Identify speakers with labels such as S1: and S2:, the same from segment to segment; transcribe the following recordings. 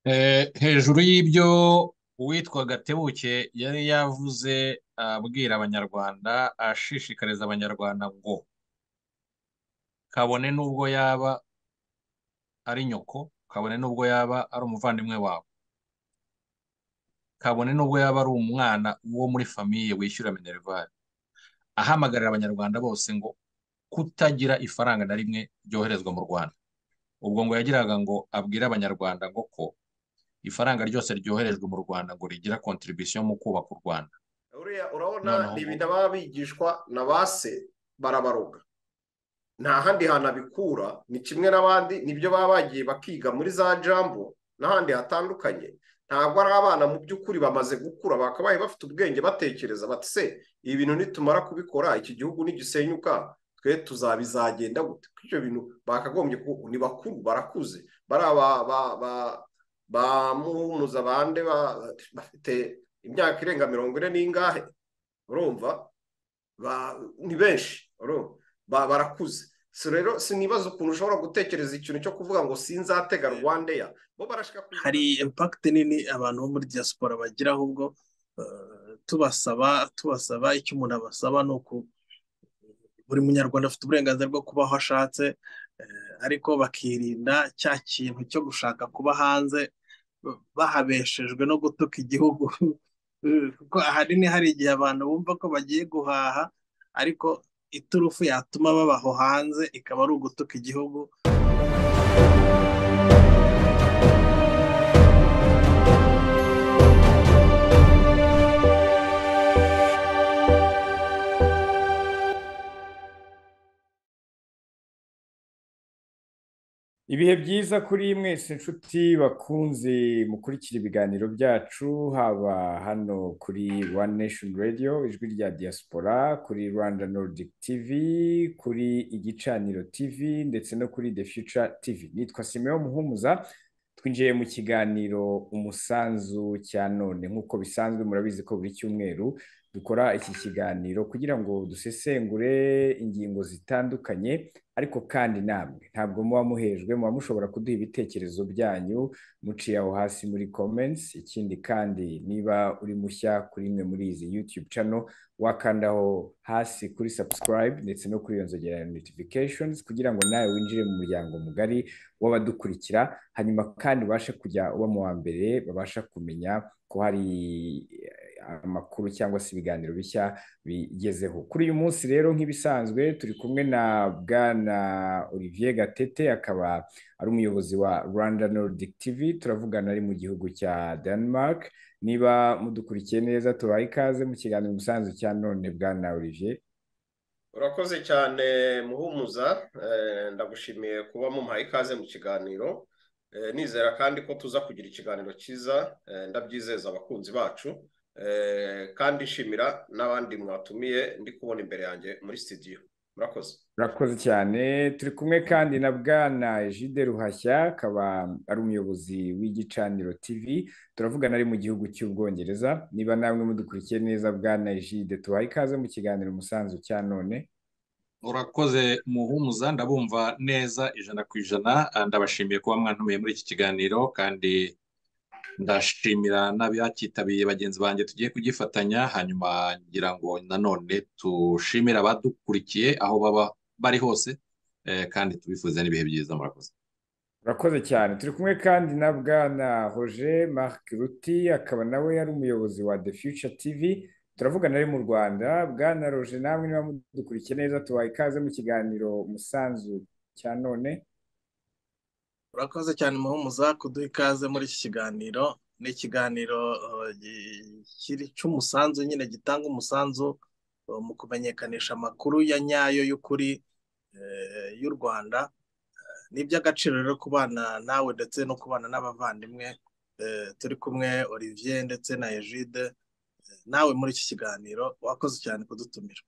S1: Hejuru y'ibyo uwitwa Gatebuke yari yavuze abwira Abanyarwanda, ashishikariza Abanyarwanda ngo kabone n'ubwo yaba ari nyoko, kabone n'ubwo yaba ari umuvandimwe wawe, kabone n'ubwo yaba ari umwana wo muri famille wishyura minerval, ahamagarira Abanyarwanda bose ngo kutagira ifaranga na rimwe ryoherezwa mu Rwanda. Ubwo ngo yagiraga ngo abwire Abanyarwanda ngo ko ifaranga ryose ryoherejwe mu Rwanda ngo rigira contribution mu kubaka u Rwanda.
S2: Urabona ni ibintu baba bigishwa na base barabaroga, nta handi hantu abikura, ni kimwe n'abandi nibyo baba bagiye bakiga muri za jambo n'ahandi hatandukanye. Ntabwo ari abana mu by'ukuri bamaze gukura bakabaye bafite ubwenge batekereza bati se ibi bintu nitumara kubikora iki gihugu nigisenyuka twe tuzabizagenda gute? Ibyo bintu bakagombye ni bakuru barakuze, bari ba Muhumuza bande bafite imyaka irenga 40 n'ingahe, urumva ni benshi, barakuze. So rero sinibaza ukuntu ushobora gutekereza ikintu cyo kuvuga ngo sinzatega Rwandair. Bo barashika
S3: hari impact nini abantu bo muri diaspora bagira, ahubwo tubasaba icyo umuntu abasaba ni uku buri munyarwanda afite uburenganzira bwo kubaho ashatse, ariko bakirinda cya kintu cyo gushaka kuba hanze bahabeshejwe no gutuka igihugu, kuko ahanini hari igihe abantu bumva ko bagiye guhaha ariko iturufu yatuma babaho hanze ikaba ari ugutuka igihugu.
S4: Ibihe byiza kuri mwese inshuti bakunze mukurikira ibiganiro byacu, haba hano kuri One Nation Radio ijwi rya diaspora, kuri Rwanda Nordic TV, kuri Igicaniro TV ndetse no kuri The Future TV. Nitwa Simeon Muhumuza, twinjiye mu kiganiro umusanzu cya none. Nk'uko bisanzwe murabizi ko buri cyumweru dukora iki kiganiro kugira ngo dusesengure ingingo zitandukanye, ariko kandi namwe ntabwo muba muhejwe, muba mushobora kuduha ibitekerezo byanyu muciye aho hasi muri comments. Ikindi kandi niba uri mushya kuri imwe muri izi YouTube channel, wakandaho hasi kuri subscribe ndetse no kuri iyo nzogera ya notifications kugira ngo nawe winjire mu muryango mugari w'abadukurikira, hanyuma kandi ubashe kujya uba mu wa mbere babasha kumenya ko hari amakuru cyangwa se ibiganiro bishya bigezeho. Kuri uyu munsi rero nk'ibisanzwe turi kumwe na Bwana Olivier Gatete, akaba ari umuyobozi wa Rwanda Nordic TV. Turavugana ari mu gihugu cya Denmark. Niba mudukurikiye neza tubaha ikaze mu kiganiro umusanzu cya none. Bwana Olivier,
S2: urakoze cyane Muhumuza, ndagushimiye kuba mumpaye ikaze mu kiganiro. Nizera kandi ko tuza kugira ikiganiro cyiza, ndabyizeza abakunzi bacu, kandi nshimira n'abandi mwatumiye ndi kubona imbere yanjye muri studio. Murakoze.
S4: Murakoze cyane. Turi kumwe kandi na Bwana Egide Ruhashya, akaba ari umuyobozi w'Igicaniro TV. Turavugana ari mu gihugu cy'Ubwongereza. Niba namwe mudukurikiye neza Bwana Egide, tubaha ikaze mu kiganiro umusanzu cya none.
S1: Urakoze Muhumuza, ndabumva neza 100%. Ndabashimiye kuba mwantumiye muri iki kiganiro, kandi ndashimira n'abacyitabiriye bagenzi banjye tugiye kugifatanya. Hanyuma ngira ngo nanone tushimira abadukurikiye aho baba bari hose, kandi tubifuze n'ibihe byiza. Murakoze.
S4: Urakoze cyane. Turi kumwe kandi na Bwana Roger Marc Ruti, akaba nawe yari umuyobozi wa The Future TV. Turavugana ari mu Rwanda. Bwana Roger, namwe niba mudukurikiye neza tubaha ikaze mu kiganiro umusanzu cya none.
S3: Urakoze cyane Muhumuza kuduha ikaze muri iki kiganiro. Ni ikiganiro cy'umusanzu nyine, gitanga umusanzu mu kumenyekanisha amakuru ya nyayo y'ukuri y'u Rwanda. Ni iby'agaciro rero kubana nawe ndetse no kubana n'abavandimwe turi kumwe, Olivier ndetse na Egide, nawe muri iki kiganiro. Wakoze cyane kudutumira.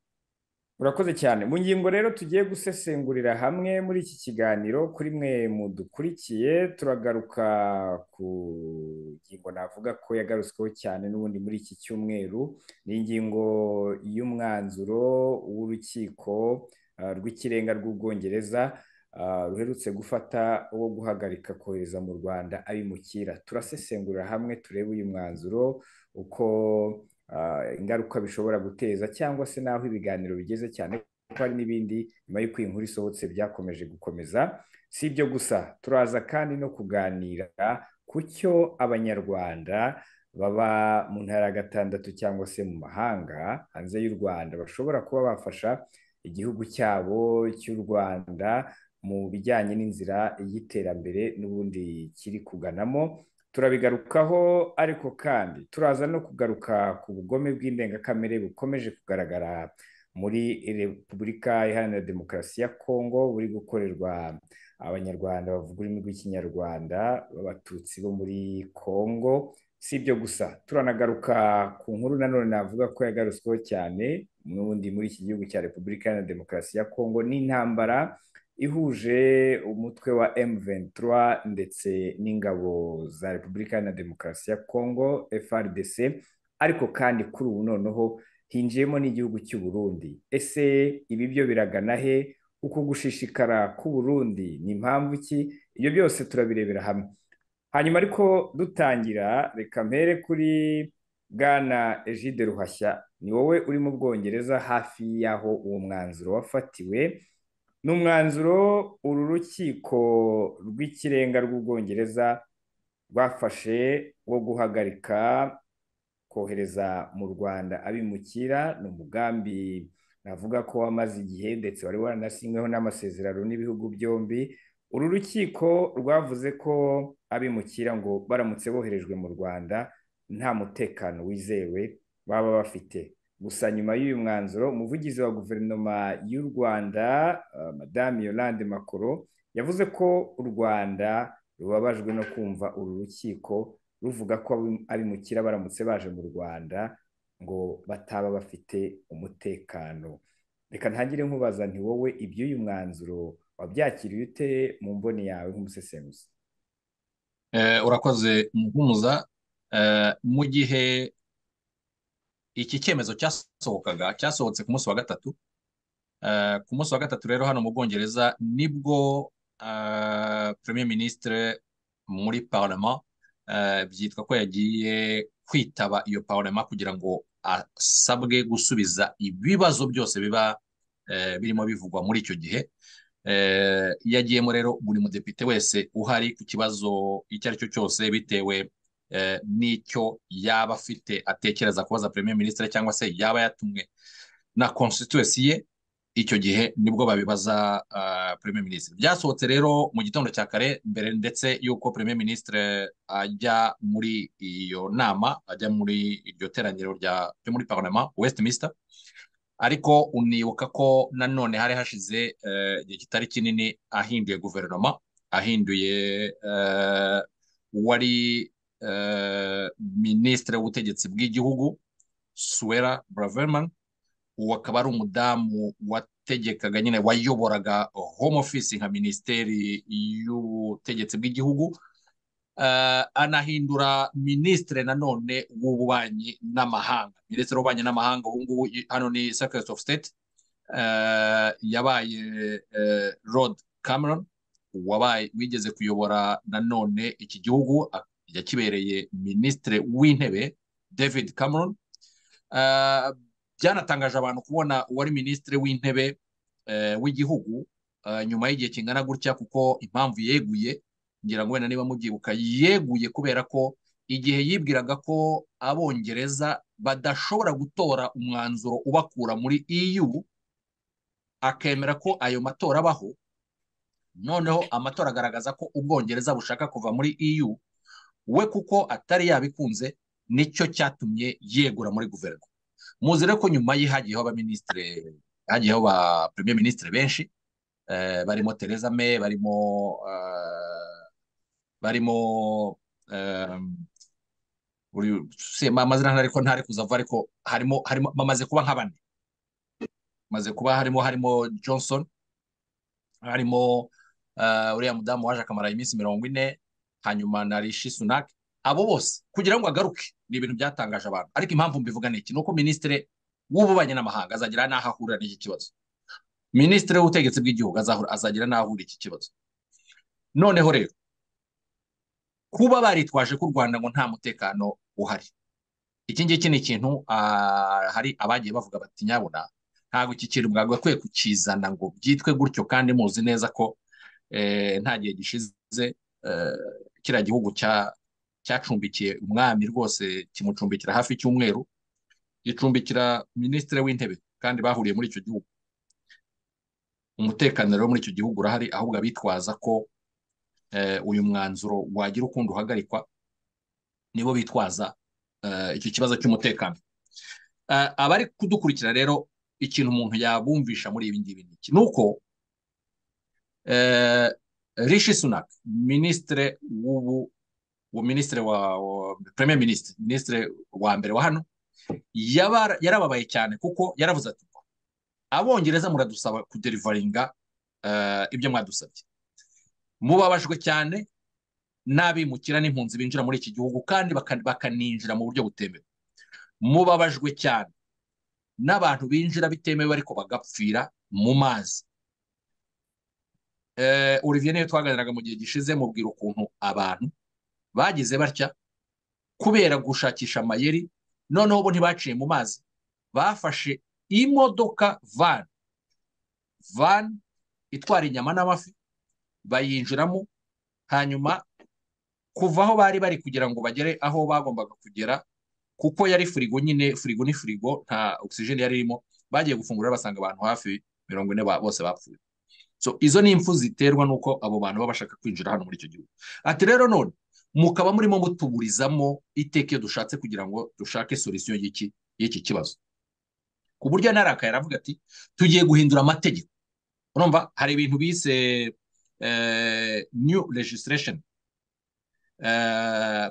S4: Urakoze cyane. Mu ngingo rero tugiye gusesengurira hamwe muri iki kiganiro, kuri mwe mudukurikiye, turagaruka ku ngingo navuga ko yagarutsweho cyane n'ubundi muri iki cyumweru. Ni ingingo y'umwanzuro w'urukiko rw'ikirenga rw'Ubwongereza ruherutse gufata wo guhagarika kohereza mu Rwanda abimukira. Turasesengurira hamwe turebe uyu mwanzuro uko ingaruka bishobora guteza cyangwa se n'aho ibiganiro bigeze, cyane ko hari n'ibindi nyuma y'uko iyi nkuru isohotse byakomeje gukomeza. Si ibyo gusa, turaza kandi no kuganira ku cyo Abanyarwanda baba mu ntara ya gatandatu cyangwa se mu mahanga hanze y'u Rwanda bashobora kuba bafasha igihugu cyabo cy'u Rwanda mu bijyanye n'inzira y'iterambere n'ubundi kiri kuganamo. Turabigarukaho, ariko kandi turaza no kugaruka ku bugome bw'indengakamere bukomeje kugaragara muri Repubulika Iharanira Demokarasi ya Kongo, buri gukorerwa Abanyarwanda bavuga ururimi rw'Ikinyarwanda b'Abatutsi bo muri Kongo. Si ibyo gusa, turanagaruka ku nkuru nanone navuga ko yagarutsweho cyane n'ubundi muri iki gihugu cya Repubulika Iharanira Demokarasi ya Kongo, n'intambara ihuje umutwe wa M23 ndetse n'ingabo za Repubulika Iharanira Demokarasi ya Kongo FARDC, ariko kandi kuri ubu noneho hinjiyemo n'igihugu cy'u Burundi. Ese ibi byo biragana he? Uku gushishikara k'u Burundi ni impamvu ki? Ibyo byose turabirebera hamwe. Hanyuma ariko dutangira, reka mpere kuri Bwana Egide Ruhashya, ni wowe uri mu Bwongereza hafi y'aho uwo mwanzuro wafatiwe. Ni umwanzuro uru rukiko rw'ikirenga rw'Ubwongereza rwafashe wo guhagarika kohereza mu Rwanda abimukira. Ni umugambi navuga ko wamaze igihe ndetse wari waranasinyweho n'amasezerano n'ibihugu byombi. Uru rukiko rwavuze ko abimukira ngo baramutse boherejwe mu Rwanda nta mutekano wizewe baba bafite. Gusa nyuma y'uyu mwanzuro, umuvugizi wa guverinoma y'u Rwanda, Madame Yolande Makoro, yavuze ko u Rwanda rubabajwe no kumva uru rukiko ruvuga ko abimukira baramutse baje mu Rwanda ngo bataba bafite umutekano. Reka ntangire nkubaza nti wowe iby'uyu mwanzuro wabyakiriye ute mu mboni yawe nk'umusesenguzi?
S1: Urakoze Muhumuza. Mu gihe iki cyemezo cyasohokaga, cyasohotse ku munsi wa gatatu. Ku munsi wa gatatu rero hano mu Bwongereza nibwo Premier Ministre muri Parlement byitwa ko yagiye kwitaba iyo Parlement kugira ngo asabwe gusubiza ibibazo byose biba birimo bivugwa muri icyo gihe. Yagiyemo rero buri mudepite wese uhari ku kibazo icyo ari cyo cyose, bitewe n'icyo yaba afite atekereza kubaza Premier Ministre cyangwa se yaba yatumwe na constituency ye, icyo gihe nibwo babibaza Premier Ministre. Byasohotse rero mu gitondo cya kare mbere ndetse y'uko Premier Ministre ajya muri iyo nama, ajya muri iryo teraniro ryo muri Parlement Westminster. Ariko unibuka ko nanone hari hashize igihe kitari kinini ahinduye guverinoma, ahinduye uwari Minisitiri w'ubutegetsi bw'igihugu Suella Braverman, uwo akaba ari umudamu wategekaga nyine wayoboraga Home Office nka minisiteri y'ubutegetsi bw'igihugu. Anahindura minisitiri nanone w'ububanyi n'amahanga. Minisitiri w'ububanyi n'amahanga ubu ngubu hano ni Secretary of State, yabaye Lord Cameron, wabaye wigeze kuyobora nanone iki gihugu, yakibereye minisitiri w'intebe David Cameron. Byanatangaje abantu kubona uwari minisitiri w'intebe w'igihugu nyuma y'igihe kingana gutya, kuko impamvu yeguye, ngira ngo wenda niba mubyibuka, yeguye kubera ko igihe yibwiraga ko Abongereza badashobora gutora umwanzuro ubakura muri EU, akemera ko ayo matora abaho. Noneho amatora agaragaza ko Ubwongereza bushaka kuva muri EU, we kuko atari yabikunze nicyo cyatumye yegura muri guverinoma. Muzi rero ko nyuma ye hagiyeho abaminisitiri, hagiyeho ba Premier Ministre benshi, barimo Theresa May, barimo amazina ariko ntari kuza ariko harimo bamaze kuba nka bane, maze kuba harimo Johnson, harimo uriya mudamu waje akamara iminsi 40, hanyuma na Rishi Sunak. Abo bose kugira ngo agaruke ni ibintu byatangaje abantu. Ariko impamvu mbivuga ni iki, nuko minisitiri w'ububanyi n'amahanga azagira n'aho ahurira n'iki kibazo. Minisitiri w'ubutegetsi bw'igihugu azagira n'aho ahurira iki kibazo. Noneho rero kuba baritwaje ko u Rwanda ngo nta mutekano uhari, iki ngiki ni ikintu hari abagiye bavuga bati nyabuna ntabwo iki kintu mwagakwiye kukizana ngo byitwe gutyo, kandi muzi neza ko nta gihe gishize kiriya gihugu cyacumbikiye umwami rwose, kimucumbikira hafi y'icyumweru, gicumbikira minisitiri w'intebe, kandi bahuriye muri icyo gihugu. Umutekano rero muri icyo gihugu urahari, ahubwo abitwaza ko uyu mwanzuro wagira ukundi uhagarikwa nibo bitwaza icyo kibazo cy'umutekano. Abari kudukurikira rero, ikintu umuntu yabumvisha muri ibi ngibi ni iki? Ni uko Rishi Sunak, minisitiri w'ubu, minisitiri wa premier ministre, minisitiri wa mbere wa hano, yarababaye cyane, kuko yaravuze ati Abongereza muradusaba kudeliveringa ibyo mwadusabye, mubabajwe cyane n'abimukira n'impunzi binjira muri iki gihugu kandi bakaninjira mu buryo butemewe, mubabajwe cyane n'abantu binjira bitemewe ariko bagapfira mu mazi. Olivier niyo twaganiraga mu gihe gishize, mubwira ukuntu abantu bagize batya kubera gushakisha amayeri, noneho bo ntibaciye mu mazi, bafashe imodoka van itwara inyama n'amafi, bayinjiramo, hanyuma kuva aho bari bari kugira ngo bagere aho bagombaga kugera, kuko yari firigo nyine, firigo ni firigo, nta oxygen yari irimo, bagiye gufungura basanga abantu hafi 40 bose bapfuye. So izo ni impfu ziterwa nuko abo bantu baba bashaka kwinjira hano muri icyo gihugu. Ati rero none mukaba murimo mutuburizamo iteka iyo dushatse kugira ngo dushake solution y'iki kibazo. Ku buryo narakaye aravuga ati tugiye guhindura amategeko. Urumva hari ibintu bise new legislation,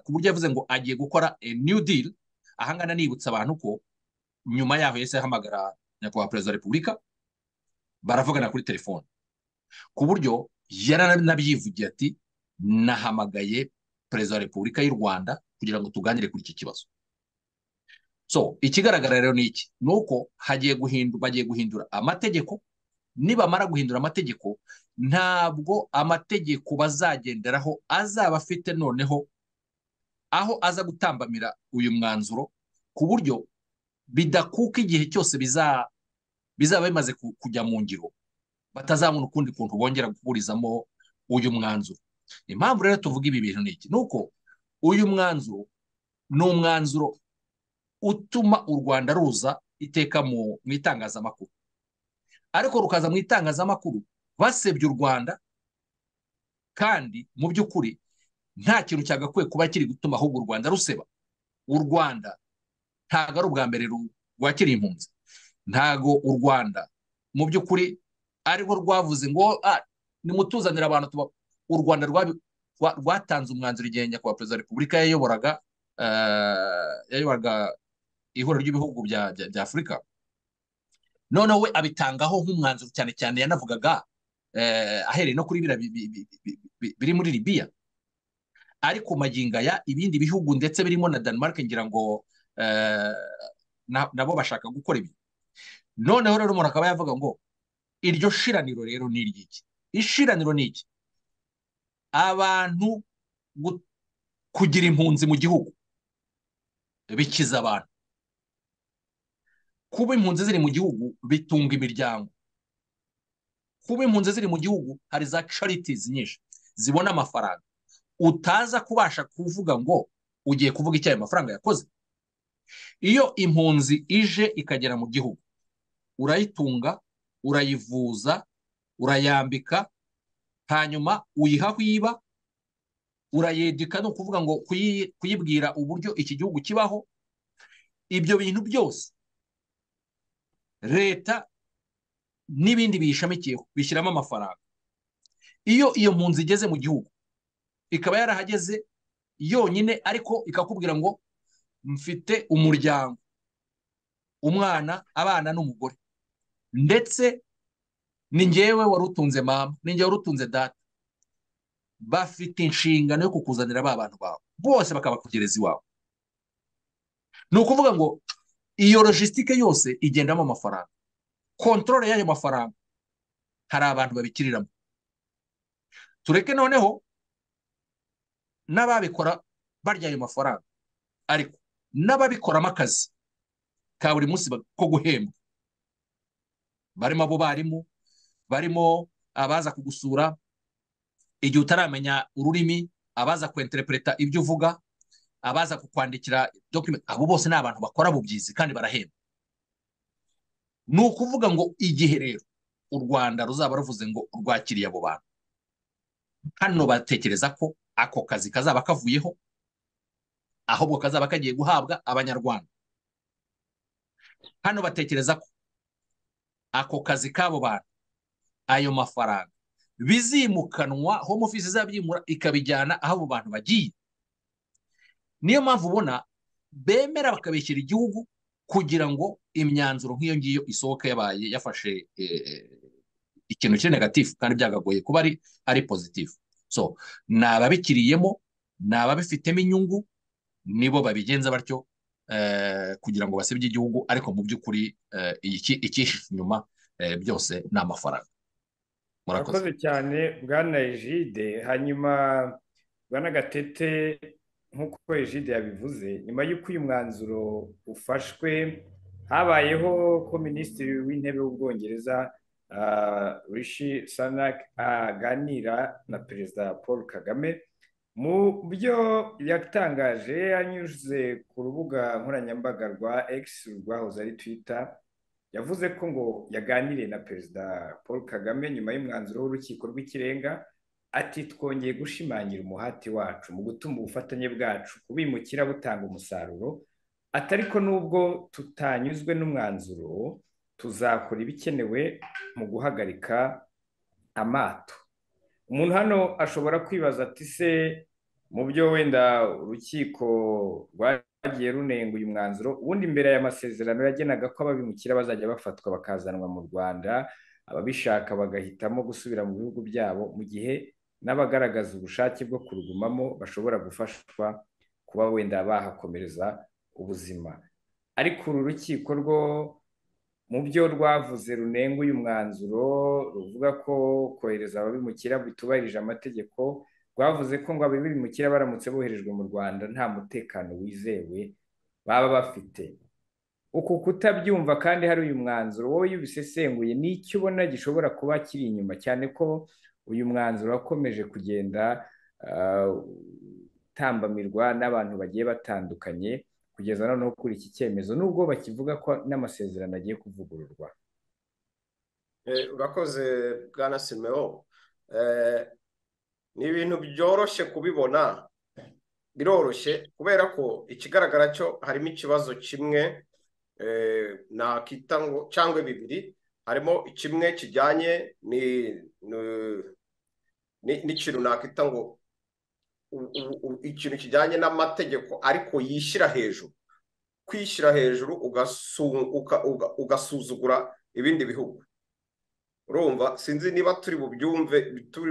S1: ku buryo yavuze ngo agiye gukora a new deal. Ahangana nibutsa abantu ko nyuma yaho yahise ahamagara nyakubahwa perezida wa repubulika, baravugana kuri telefone, ku buryo yaranabyivugiye ati nahamagaye perezida wa repubulika y'u Rwanda kugira ngo tuganire kuri iki kibazo. So ikigaragara rero ni iki? Ni uko bagiye guhindura amategeko. Nibamara guhindura amategeko, ntabwo amategeko bazagenderaho azaba afite noneho aho aza gutambamira uyu mwanzuro, ku buryo bidakuka igihe cyose bizaba bimaze kujya mu ngiro, batazabona ukundi kuntu bongera guhurizamo uyu mwanzuro. Impamvu rero tuvuga ibi bintu ni iki? Ni uko uyu mwanzuro ni umwanzuro utuma u Rwanda ruza iteka mu itangazamakuru, ariko rukaza mu itangazamakuru basebye u Rwanda, kandi mu by'ukuri nta kintu cyagakwiye kuba kiri gutuma ahubwo u Rwanda ruseba. U Rwanda ntabwo ari ubwa mbere rwakiriye impunzi, ntago u Rwanda mu by'ukuri arirwo rwavuze ngo nimutuzanire abantu. U Rwanda rwatanze umwanzuro igihe nyakubahwa perezida wa repubulika yayoboraga ihuriro ry'ibihugu bya Afurika. Noneho we abitangaho nk'umwanzuro, cyane cyane yanavugaga ahereye no kuri biriya biri muri Libya, ariko magingo aya ibindi bihugu ndetse birimo na Denmark ngira ngo nabo bashaka gukora ibi. Noneho rero umuntu akaba yavuga ngo iryo shiraniro rero ni iry'iki? Ishiraniro ni iki? Abantu kugira impunzi mu gihugu bikiza abantu, kuba impunzi ziri mu gihugu bitunga imiryango, kuba impunzi ziri mu gihugu hari za charities nyinshi zibona amafaranga utaza kubasha kuvuga ngo ugiye kuvuga icyo ayo mafaranga yakoze. Iyo impunzi ije ikagera mu gihugu, urayitunga, urayivuza, urayambika, hanyuma uyiha aho iba, urayedika, ni ukuvuga ngo kuyibwira uburyo iki gihugu kibaho. Ibyo bintu byose leta n'ibindi biyishamikiyeho bishyiramo amafaranga. Iyo iyo mpunzi igeze mu gihugu ikaba yarahageze yonyine, ariko ikakubwira ngo mfite umuryango, umwana, abana n'umugore, ndetse ni njyewe wari utunze mama, ni njyewe wari utunze data, bafite inshingano yo kukuzanira ba bantu bawe bose bakabakugereza iwawe. Ni ukuvuga ngo iyo logistique yose igendamo amafaranga, contrôle y'ayo mafaranga Hari abantu babikiriramo. Tureke noneho n'ababikora barya ayo mafaranga, ariko n'ababikoramo akazi ka buri munsi ko guhembwa, barimo abo barimu, barimo abaza kugusura igihe utaramenya ururimi, abaza kwenterpreta ibyo uvuga, abaza kukwandikira document, abo bose ni abantu bakora bubyizi kandi barahembwa. Ni ukuvuga ngo igihe rero u Rwanda ruzaba ruvuze ngo rwakiriye abo bantu, hano batekereza ko ako kazi kazaba kavuyeho, ahubwo kazaba kagiye guhabwa Abanyarwanda. Hano batekereza ko ako kazi k'abo bantu, ayo mafaranga bizimukanwa, Home Office izabyimura ikabijyana aho abo bantu bagiye. Niyo mpamvu ubona bemera bakabishyira igihugu kugira ngo imyanzuro nk'iyo ngiyo isohoke yabaye yafashe ikintu kiri negatifu kandi byagagoye kuba ari pozitifu. So ni ababikiriyemo, ni ababifitemo inyungu, nibo babigenza batyo kugira ngo basebye igihugu, ariko mu by'ukuri ikihishe inyuma byose ni amafaranga.
S4: Murakoze cyane Bwana Egide. Hanyuma Bwana Gatete, nk'uko Egide yabivuze, nyuma y'uko uyu mwanzuro ufashwe habayeho ko Minisitiri w'Intebe w'Ubwongereza Rishi Sunak aganira na Perezida Paul Kagame. Mu byo yatangaje anyuze ku rubuga nkoranyambaga rwa X rwahoze ari Twitter, yavuze ko ngo yaganiriye na Perezida Paul Kagame nyuma y'umwanzuro w'urukiko rw'ikirenga, ati twongeye gushimangira umuhati wacu mu gutuma ubufatanye bwacu kubimukira butanga umusaruro, ati ariko nubwo tutanyuzwe n'umwanzuro tuzakora ibikenewe mu guhagarika amato. Umuntu hano ashobora kwibaza ati se mu byo wenda urukiko rwagiye runenga uyu mwanzuro, ubundi imbere y'aya masezerano yagenaga ko ababimukira bazajya bafatwa bakazanwa mu Rwanda, ababishaka bagahitamo gusubira mu bihugu byabo, mu gihe n'abagaragaza ubushake bwo kurugumamo bashobora gufashwa kuba wenda bahakomereza ubuzima. Ariko uru rukiko rwo mu byo rwavuze runenga uyu mwanzuro, ruvuga ko kohereza ababimukira bitubahirije amategeko, rwavuze ko ngo ababimukira baramutse boherejwe mu Rwanda nta mutekano wizewe baba bafite. Uku kutabyumva kandi hari uyu mwanzuro, wowe iyo ubisesenguye n'icyo ubona gishobora kuba kiri inyuma, cyane ko uyu mwanzuro wakomeje kugenda utambamirwa n'abantu bagiye batandukanye kugeza noneho kuri iki cyemezo, nubwo bakivuga ko n'amasezerano agiye kuvugururwa.
S2: Urakoze Bwana Simeo. Ni ibintu byoroshye kubibona, biroroshye kubera ko ikigaragara cyo harimo ikibazo kimwe nakita ngo cyangwa bibiri. Harimo kimwe kijyanye n'ikintu nakita ngo ikintu kijyanye n'amategeko, ariko yishyira hejuru, kwishyira hejuru ugasuzugura ibindi bihugu. Urumva, sinzi niba turi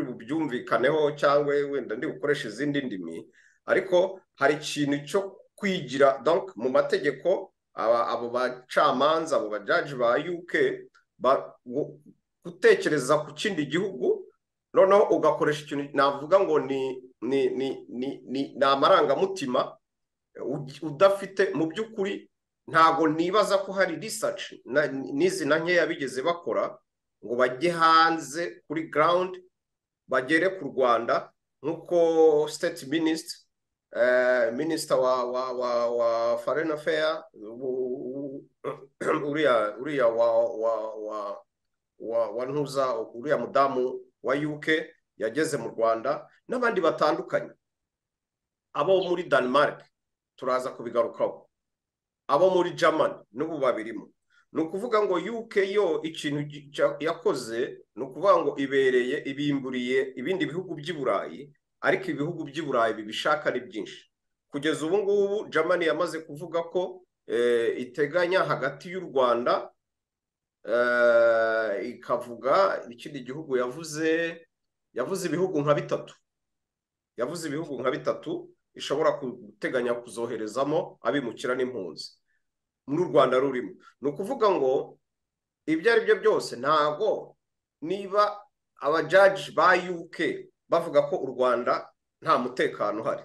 S2: bubyumvikaneho cyangwa wenda ndi bukoresha izindi ndimi, ariko hari ikintu cyo kwigira donc mu mategeko. Abo bacamanza, abo bajaji ba UK gutekereza ku kindi gihugu, noneho ugakoresha ikintu navuga ngo ni amarangamutima udafite. Mu by'ukuri ntago nibaza ko hari research n'izi na nkeya bigeze bakora ngo bajye hanze kuri ground, bagere ku Rwanda, nk'uko state minister, minister wa foreign affairs uriya wa ntuza, uriya mudamu wa UK yageze mu Rwanda n'abandi batandukanye, abo muri Denmark turaza kubigarukaho, abo muri Germany n'ubu babirimo. Ni ukuvuga ngo UK yo ikintu yakoze ni ukuvuga ngo ibereye ibimburiye ibindi bihugu by'i Burayi, ariko ibihugu by'i Burayi bibishaka ari byinshi. Kugeza ubu ngubu Germany yamaze kuvuga ko iteganya hagati y'u Rwanda, ikavuga ikindi gihugu yavuze ibihugu nka bitatu, yavuze ibihugu nka bitatu ishobora guteganya kuzoherezamo abimukira n'impunzi muri Rwanda rurimo. Ni ukuvuga ngo ibyo ari byo byose ntago Niba abajaji ba UK bavuga ko u Rwanda nta mutekano uhari,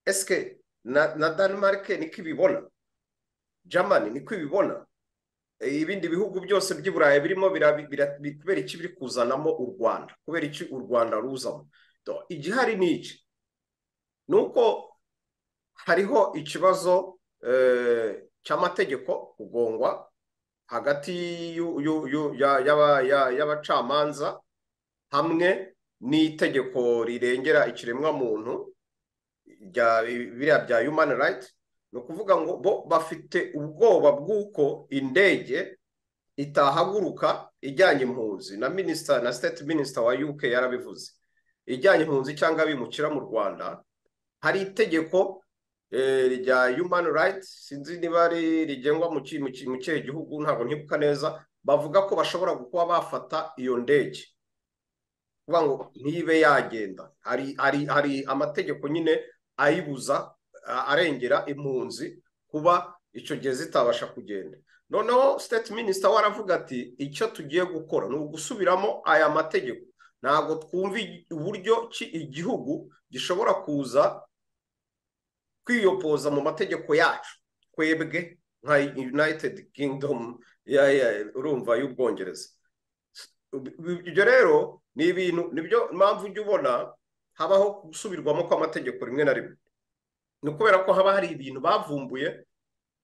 S2: eske na Denmark niko ibibona, Germany niko ibibona, ibindi bihugu byose by'i Burayi birimo kubera iki biri kuzanamo u Rwanda, kubera iki u Rwanda ruzamo? Igihari ni iki, ni uko hariho ikibazo cy'amategeko kugongwa hagati y'abacamanza hamwe n'itegeko rirengera ikiremwamuntu biriya bya human rights. Ni ukuvuga ngo bo bafite ubwoba bw'uko indege itahaguruka ijyanye impunzi, na minisita na state minister wa UK yarabivuze, ijyanye impunzi cyangwa abimukira mu Rwanda. Hari itegeko rya human rights, sinzi niba rigengwa mu kihe gihugu, ntabwo ntibuka neza, bavuga ko bashobora kuba bafata iyo ndege kuvuga ngo ntibe yagenda. Hari amategeko nyine ayibuza, arengera impunzi kuba icyo gihe zitabasha kugenda. Noneho state minister we aravuga ati icyo tugiye gukora ni ugusubiramo aya mategeko, ntabwo twumva uburyo ki igihugu gishobora kuza kwiyopoza mu mategeko yacu twebwe nka United Kingdom, urumva, y'Ubwongereza. Ibyo rero ni ibintu, nibyo mpamvu ujya ubona habaho gusubirwamo kw'amategeko rimwe na rimwe, ni ukubera ko haba hari ibintu bavumbuye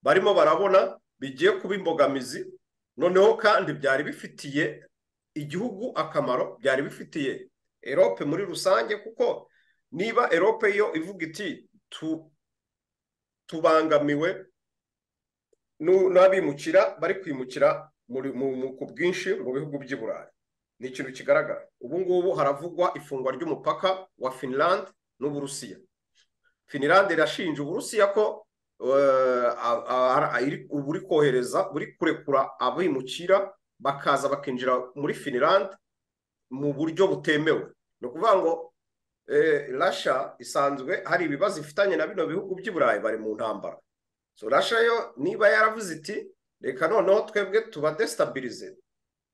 S2: barimo barabona bigiye kuba imbogamizi, noneho kandi byari bifitiye igihugu akamaro, byari bifitiye Europe muri rusange. Kuko niba Europe yo ivuga iti tubangamiwe n'abimukira bari kwimukira ku bwinshi mu bihugu by'i Burayi, ni ikintu kigaragara. Ubu ngubu haravugwa ifungwa ry'umupaka wa Finland n'Uburusiya. Finland irashinja Uburusiya ko buri kohereza, buri kurekura abimukira bakaza bakinjira muri Finland mu buryo butemewe. Ni ukuvuga ngo Russia isanzwe hari ibibazo ifitanye na bino bihugu by'i Burayi, bari mu ntambara. So Russia yo niba yaravuze iti reka noneho twebwe tuba déstabilise,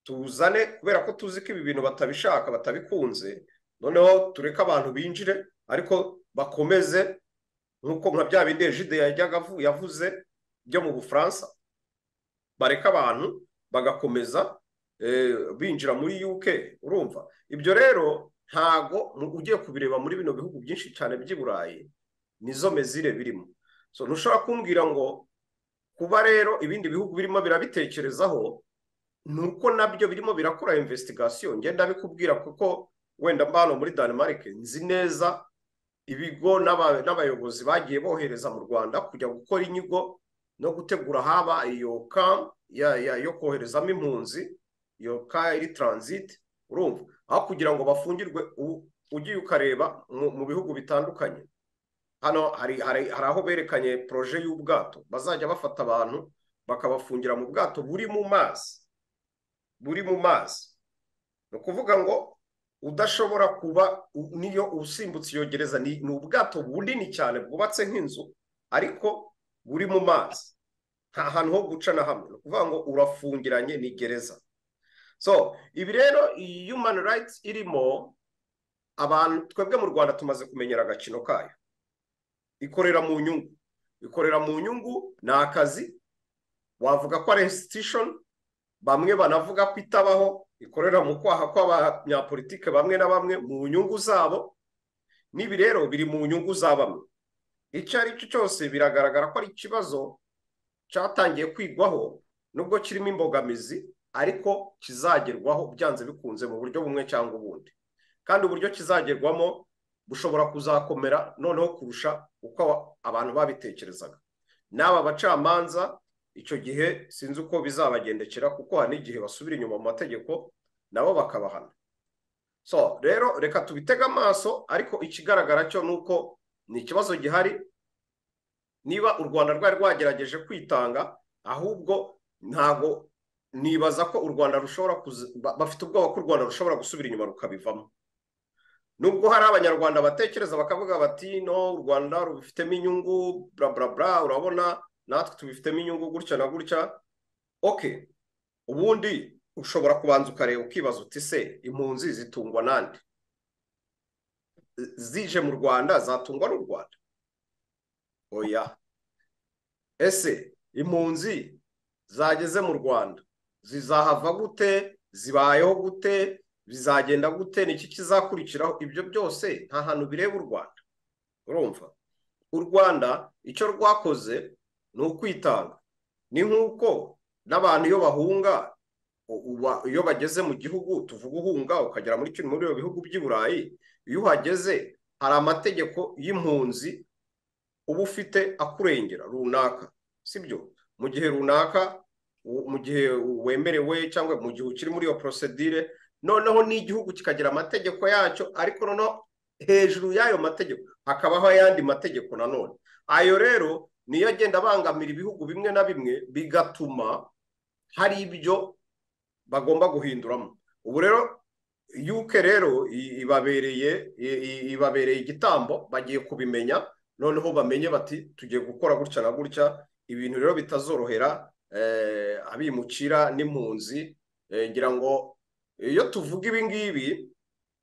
S2: tuzane, kubera ko tuzi ko ibi bintu batabishaka, batabikunze, noneho tureke abantu binjire ariko bakomeze nk'uko nka bya bindi Egide yajyaga yavuze byo mu Bufaransa, bareka abantu bagakomeza binjira muri UK. Urumva ibyo rero ntago ugiye kubireba muri bino bihugu byinshi cyane by'i Burayi nizo mesures birimo. So ntushobora kumbwira ngo kuba rero ibindi bihugu birimo birabitekerezaho nuko nabyo birimo birakora investigation. Ngenda bikubwira kuko wenda mbano muri Denmark nzi neza ibigo n'abayobozi bagiye bohereza mu Rwanda kujya gukora inyigo no gutegura haba iyo camp yo koherezamo impunzi, iyo camp iri transit. Urumva aho kugira ngo bafungirwe, ugiye ukareba mu bihugu bitandukanye hano hari aho berekanye projet y'ubwato bazajya bafata abantu bakabafungira mu bwato buri mu mazi, buri mu mazi. Ni ukuvuga ngo udashobora kuba niyo usimbutse iyo gereza, ni ubwato bunini cyane bwubatse nk'inzu ariko buri mu mazi, nta hantu ho guca na hamwe. Ni ukuvuga ngo urafungiranye, ni gereza. So ibi rero iyi human rights irimo abantu, twebwe mu Rwanda tumaze kumenyera agakino kayo. Ikorera mu nyungu, ikorera mu nyungu, ni akazi, wavuga ko ari institution, bamwe banavuga ko itabaho, ikorera mu kwaha kw'abanyapolitike bamwe na bamwe mu nyungu zabo. N'ibi rero biri mu nyungu za bamwe. Icyo ari cyo cyose biragaragara ko ari ikibazo cyatangiye kwigwaho, nubwo kirimo imbogamizi, ariko kizagerwaho byanze bikunze mu buryo bumwe cyangwa ubundi. Kandi uburyo kizagerwamo bushobora kuzakomera noneho kurusha uko abantu babitekerezaga. N'aba bacamanza icyo gihe sinzi uko bizabagendekera, kuko hari n'igihe basubira inyuma mu mategeko nabo bakabahana. So rero reka tubitege amaso, ariko ikigaragara cyo ni uko ni ikibazo gihari. Niba u Rwanda rwari rwagerageje kwitanga, ahubwo ntago nibaza ko u Rwanda rushobora, bafite ubwoba ko u Rwanda rushobora gusubira inyuma rukabivamo. Nubwo hari abanyarwanda batekereza bakavuga bati no, u Rwanda rubifitemo inyungu, bla bla bla, urabona natwe tubifitemo inyungu gutya na gutya. Okay, ubundi Ushobora kubanza ukareba ukibaza uti se impunzi zitungwa nande? Zije mu Rwanda zatungwa n'u Rwanda? Oya. Ese impunzi zageze mu Rwanda zizahava gute? Zibayeho gute? Bizagenda gute? Niki kizakurikiraho? Ibyo byose nta hantu bireba u Rwanda. Urumva, u Rwanda icyo rwakoze ni ukwitanga. Ni nk'uko n'abantu iyo bahunga, iyo bageze mu gihugu, tuvuga uhunga ukagera muri kimwe muri bihugu by'i Burayi, iyo uhageze hari amategeko y'impunzi uba ufite akurengera runaka, sibyo? Mu gihe runaka, mu gihe wemerewe cyangwa mu gihe ukiri muri iyo procedure, noneho n'igihugu kikagira amategeko yacyo, ariko noneho hejuru y'ayo mategeko hakabaho ayandi mategeko nanone. Ayo rero niyo agenda abangamira ibihugu bimwe na bimwe, bigatuma hari ibyo bagomba guhinduramo. Ubu rero UK rero ibabereye igitambo, bagiye kubimenya, noneho bamenye bati tugiye gukora gutya na gutya, ibintu rero bitazorohera abimukira n'impunzi. Ngira ngo iyo tuvuga ibi ngibi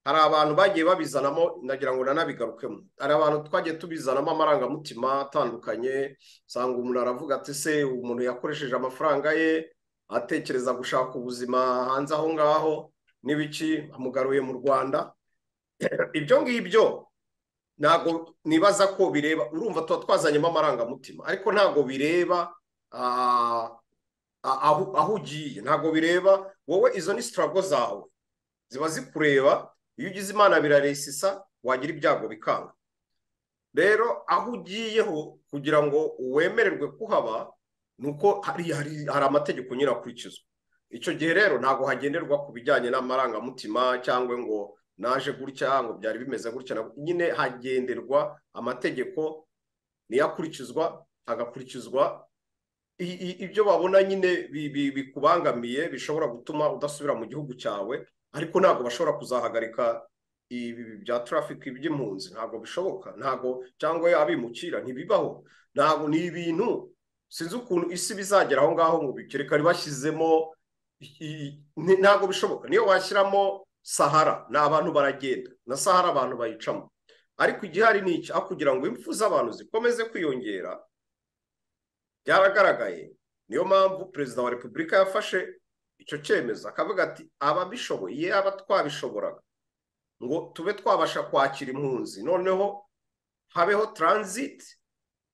S2: hari abantu bagiye babizanamo, nagira ngo nanabigarukemo, hari abantu twagiye tubizanamo amarangamutima atandukanye. Usanga umuntu aravuga ati se umuntu yakoresheje amafaranga ye atekereza gushaka ubuzima hanze aho ngaho n'ibiki, amugaruye mu Rwanda. Ibyo ngibyo ntabwo nibaza ko bireba, urumva tuba twazanyemo amarangamutima, ariko ntabwo bireba aho ugiye, ntabwo bireba wowe. Izo ni struggle zawe ziba zikureba. Iyo ugize Imana biraresisa, wagira ibyago bikanga. Rero aho ugiyeho kugira ngo wemererwe kuhaba nuko hari amategeko nyine akurikizwa. Icyo gihe rero ntabwo hagenderwa ku bijyanye n'amarangamutima cyangwa ngo naje gutya ngo byari bimeze gutya, nyine hagenderwa amategeko niyo akurikizwa, hagakurikizwa ibyo babona nyine bikubangamiye bishobora gutuma udasubira mu gihugu cyawe. Ariko ntabwo bashobora kuzahagarika ibi bya traffic by'impunzi, ntabwo bishoboka, ntabwo, cyangwa abimukira ntibibaho, ntabwo. Ni ibintu sinzi ukuntu isi bizagera aho ngaho ngo bikereka bashyizemo, ntabwo bishoboka. Niyo washyiramo Sahara ni abantu baragenda, na Sahara abantu bayicamo. Ariko igihari ni iki, aho kugira ngo impfu z'abantu zikomeze kwiyongera, byaragaragaye. Niyo mpamvu Perezida wa Repubulika yafashe icyo cyemezo akavuga ati ababishoboye, aba twabishoboraga ngo tube twabasha kwakira impunzi, noneho habeho transit,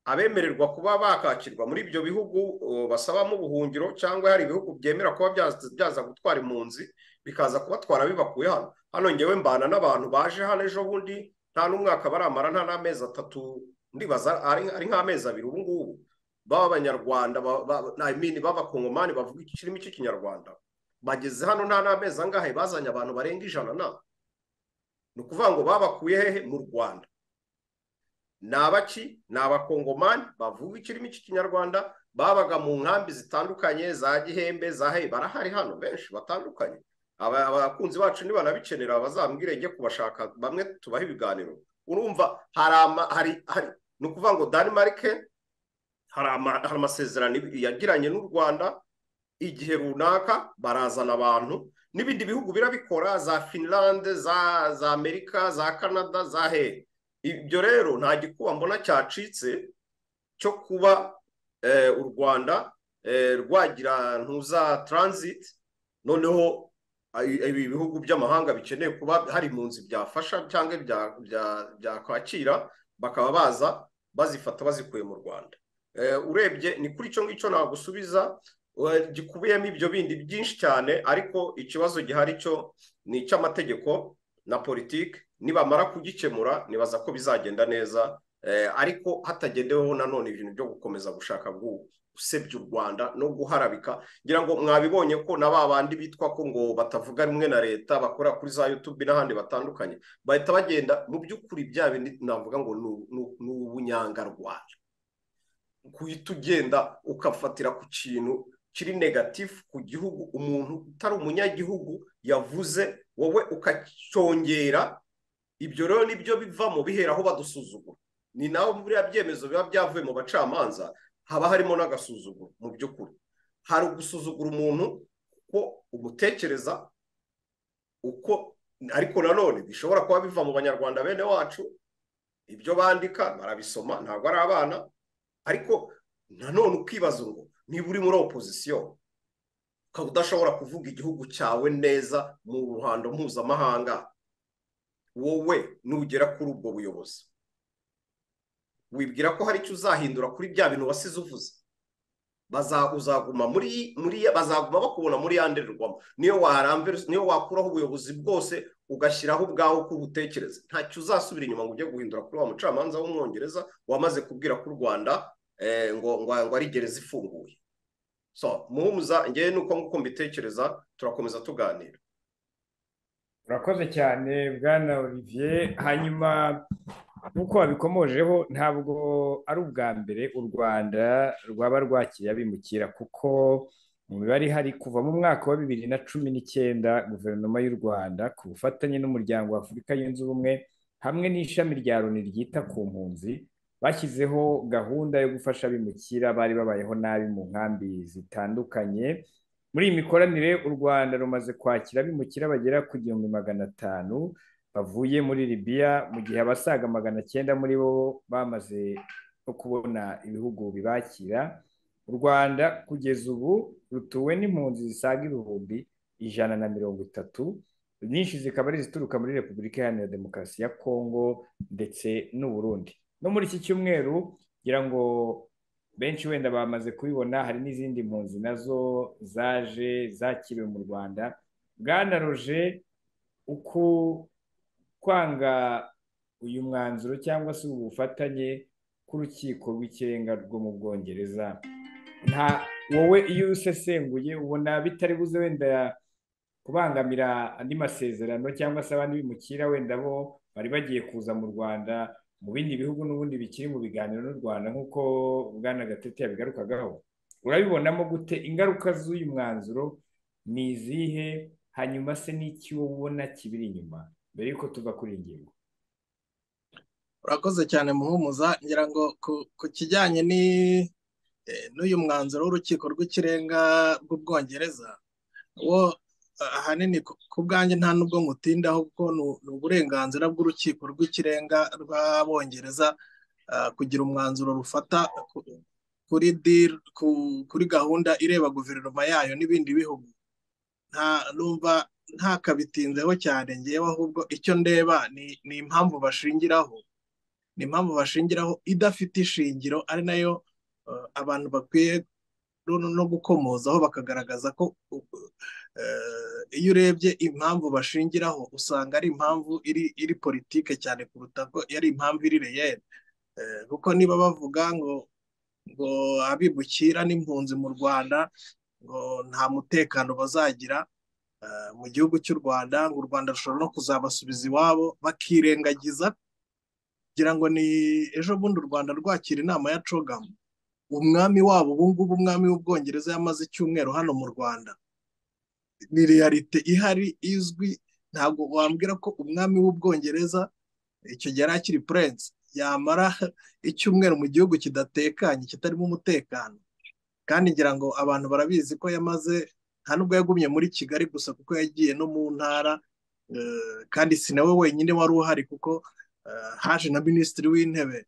S2: abemererwa kuba bakakirwa muri ibyo bihugu basabamo ubuhungiro, cyangwa hari ibihugu byemera kuba byaza gutwara impunzi bikaza kubatwara bibakuye hano. Hano ngewe mbana n'abantu baje hano ejo bundi, nta n'umwaka baramara, nta n'amezi atatu, ndibaza ari nk'amezi abiri ubu ngubu, baba abanyarwanda, b'abakongomani bavuga ikirimi cy'ikinyarwanda, bageze hano nta n'amezi angahe, bazanye abantu barenga 100 na. Ni ukuvuga ngo babakuye hehe? Mu Rwanda. Ni abaki? Ni abakongomani bavuga ikirimi cy'ikinyarwanda, babaga mu nkambi zitandukanye za Gihembe, za he, barahari hano benshi batandukanye. Abakunzi bacu nibanabikenera bazambwire njye kubashaka, bamwe tubaha ibiganiro. Urumva hari ni ukuvuga ngo Denmark hari amasezerano yagiranye n'u Rwanda igihe runaka, barazana abantu. N'ibindi bihugu birabikora, za Finland, za Amerika, za Canada, za he. Ibyo rero nta gikuba mbona cyacitse cyo kuba u Rwanda rwagira ntuza transit, noneho ibi bihugu by'amahanga bikeneye kuba hari impunzi byafasha cyangwa byakwakira, bakaba baza bazifata bazikuye mu Rwanda. Urebye ni kuri icyo ngicyo nagusubiza, gikubiyemo ibyo bindi byinshi cyane, ariko ikibazo gihari cyo ni icy'amategeko na politiki. Nibamara kugikemura nibaza ko bizagenda neza, ariko hatagendeweho nanone ibintu byo gukomeza gushaka gusebya u Rwanda no guharabika. Ngira ngo mwabibonye ko na ba bandi bitwa ko ngo batavuga rumwe na leta bakora kuri za YouTube n'ahandi batandukanye, bahita bagenda mu by'ukuri bya bindi navuga ngo ni ubunyangarwanda, kuhita ugenda ukafatira ku kintu kiri negatif ku gihugu umuntu utari umunyagihugu yavuze, wowe ukacyongera. Ibyo rero nibyo bivamo bihera aho badusuzugura. Ni naho buriya byemezo biba byavuye mu bacamanza, haba harimo n'agasuzuguro. Mu by'ukuri hari ugusuzugura umuntu Uko umutekereza uko, ariko nanone bishobora kuba biva mu Banyarwanda bene wacu, ibyo bandika barabisoma, ntabwo ari abana. Ariko nanone ukibaza ngo niba uri muri opozisiyo ukaba udashobora kuvuga igihugu cyawe neza mu ruhando mpuzamahanga, wowe nugera kuri ubwo buyobozi wibwira ko hari icyo uzahindura kuri bya bintu wasize uvuze? Uzaguma muri bazaguma bakubona muri ya ndorerwamo. Niyo niyo wakuraho ubuyobozi bwose ugashyiraho ubwawe uko ubutekereza, ntacyo uzasubira inyuma ngo ujye guhindura kuri wa mucamanza w'Umwongereza wamaze kubwira ko u Rwanda ngo ari gereza ifunguye. So Muhumuza, ngewe nuko nguko mbitekereza, turakomeza tuganira.
S4: Urakoze cyane Bwana Olivier. Hanyuma nk'uko wabikomojeho, ntabwo ari ubwa mbere u Rwanda rwaba rwakiriye abimukira, kuko mu mibare ihari kuva mu mwaka wa 2019 guverinoma y'u Rwanda ku bufatanye n'Umuryango wa Afurika Yunze Ubumwe hamwe n'ishami rya Loni ryita ku mpunzi bashyizeho gahunda yo gufasha abimukira bari babayeho nabi mu nkambi zitandukanye. Muri iyi mikoranire u Rwanda rumaze kwakira abimukira bagera ku 1500 bavuye muri Libya, mu gihe abasaga 900 muri bo bamaze no kubona ibihugu bibakira. U Rwanda kugeza ubu rutuwe n'impunzi zisaga 130,000, nyinshi zikaba ari izituruka muri Repubulika Iharanira Demokarasi ya Kongo ndetse n'u Burundi. No muri iki cyumweru ngira ngo benshi wenda bamaze kubibona, hari n'izindi mpunzi nazo zaje zakiriwe mu Rwanda. Bwana Roger, uku kwanga uyu mwanzuro cyangwa se ubu bufatanye k'urukiko rw'ikirenga rwo mu Bwongereza, nta wowe iyo usesenguye ubona bitari buze wenda kubangamira andi masezerano cyangwa se abandi bimukira wenda bo bari bagiye kuza mu Rwanda mu bindi bihugu n'ubundi bikiri mu biganiro n'u Rwanda nk'uko Bwana Gatete yabigarukagaho? Urabibonamo gute? Ingaruka z'uyu mwanzuro ni izihe? Hanyuma se n'iki wowe ubona kibiri inyuma mbere yuko tuva kuri iyi ngingo?
S3: Urakoze cyane Muhumuza. Ngira ngo ku kijyanye n'uyu mwanzuro w'urukiko rw'ikirenga rw'Ubwongereza, wo ahanini ku bwanjye nta nubwo ngutindaho, kuko ni uburenganzira bw'urukiko rw'ikirenga rw'Abongereza kugira umwanzuro rufata kuri deal, kuri gahunda ireba guverinoma yayo n'ibindi bihugu. Nta ntakabitinzeho cyane ngewe, ahubwo icyo ndeba ni impamvu bashingiraho, ni impamvu bashingiraho idafite ishingiro, ari nayo abantu bakwiye no gukomozaho bakagaragaza ko iyo urebye impamvu bashingiraho usanga ari impamvu iri politike cyane kuruta ko yari impamvu iri reyeri. Kuko niba bavuga ngo abimukira n'impunzi mu Rwanda ngo nta mutekano bazagira mu gihugu cy'u Rwanda, ngo u Rwanda rushobora no kuzabasubiza iwabo, bakirengagiza kugira ngo ni ejo bundi u Rwanda rwakira inama ya CHOGM, umwami wabo ubu ngubu umwami w'Ubwongereza yamaze icyumweru hano mu Rwanda. Ni realite ihari izwi, ntabwo wambwira ko umwami w'Ubwongereza icyo gihe yari akiri prince yamara icyumweru mu gihugu kidatekanye kitarimo umutekano. Kandi ngira ngo abantu barabizi ko yamaze, nta nubwo yagumye muri Kigali gusa kuko yagiye no mu ntara, kandi si nawe wenyine wari uhari kuko haje na minisitiri w'intebe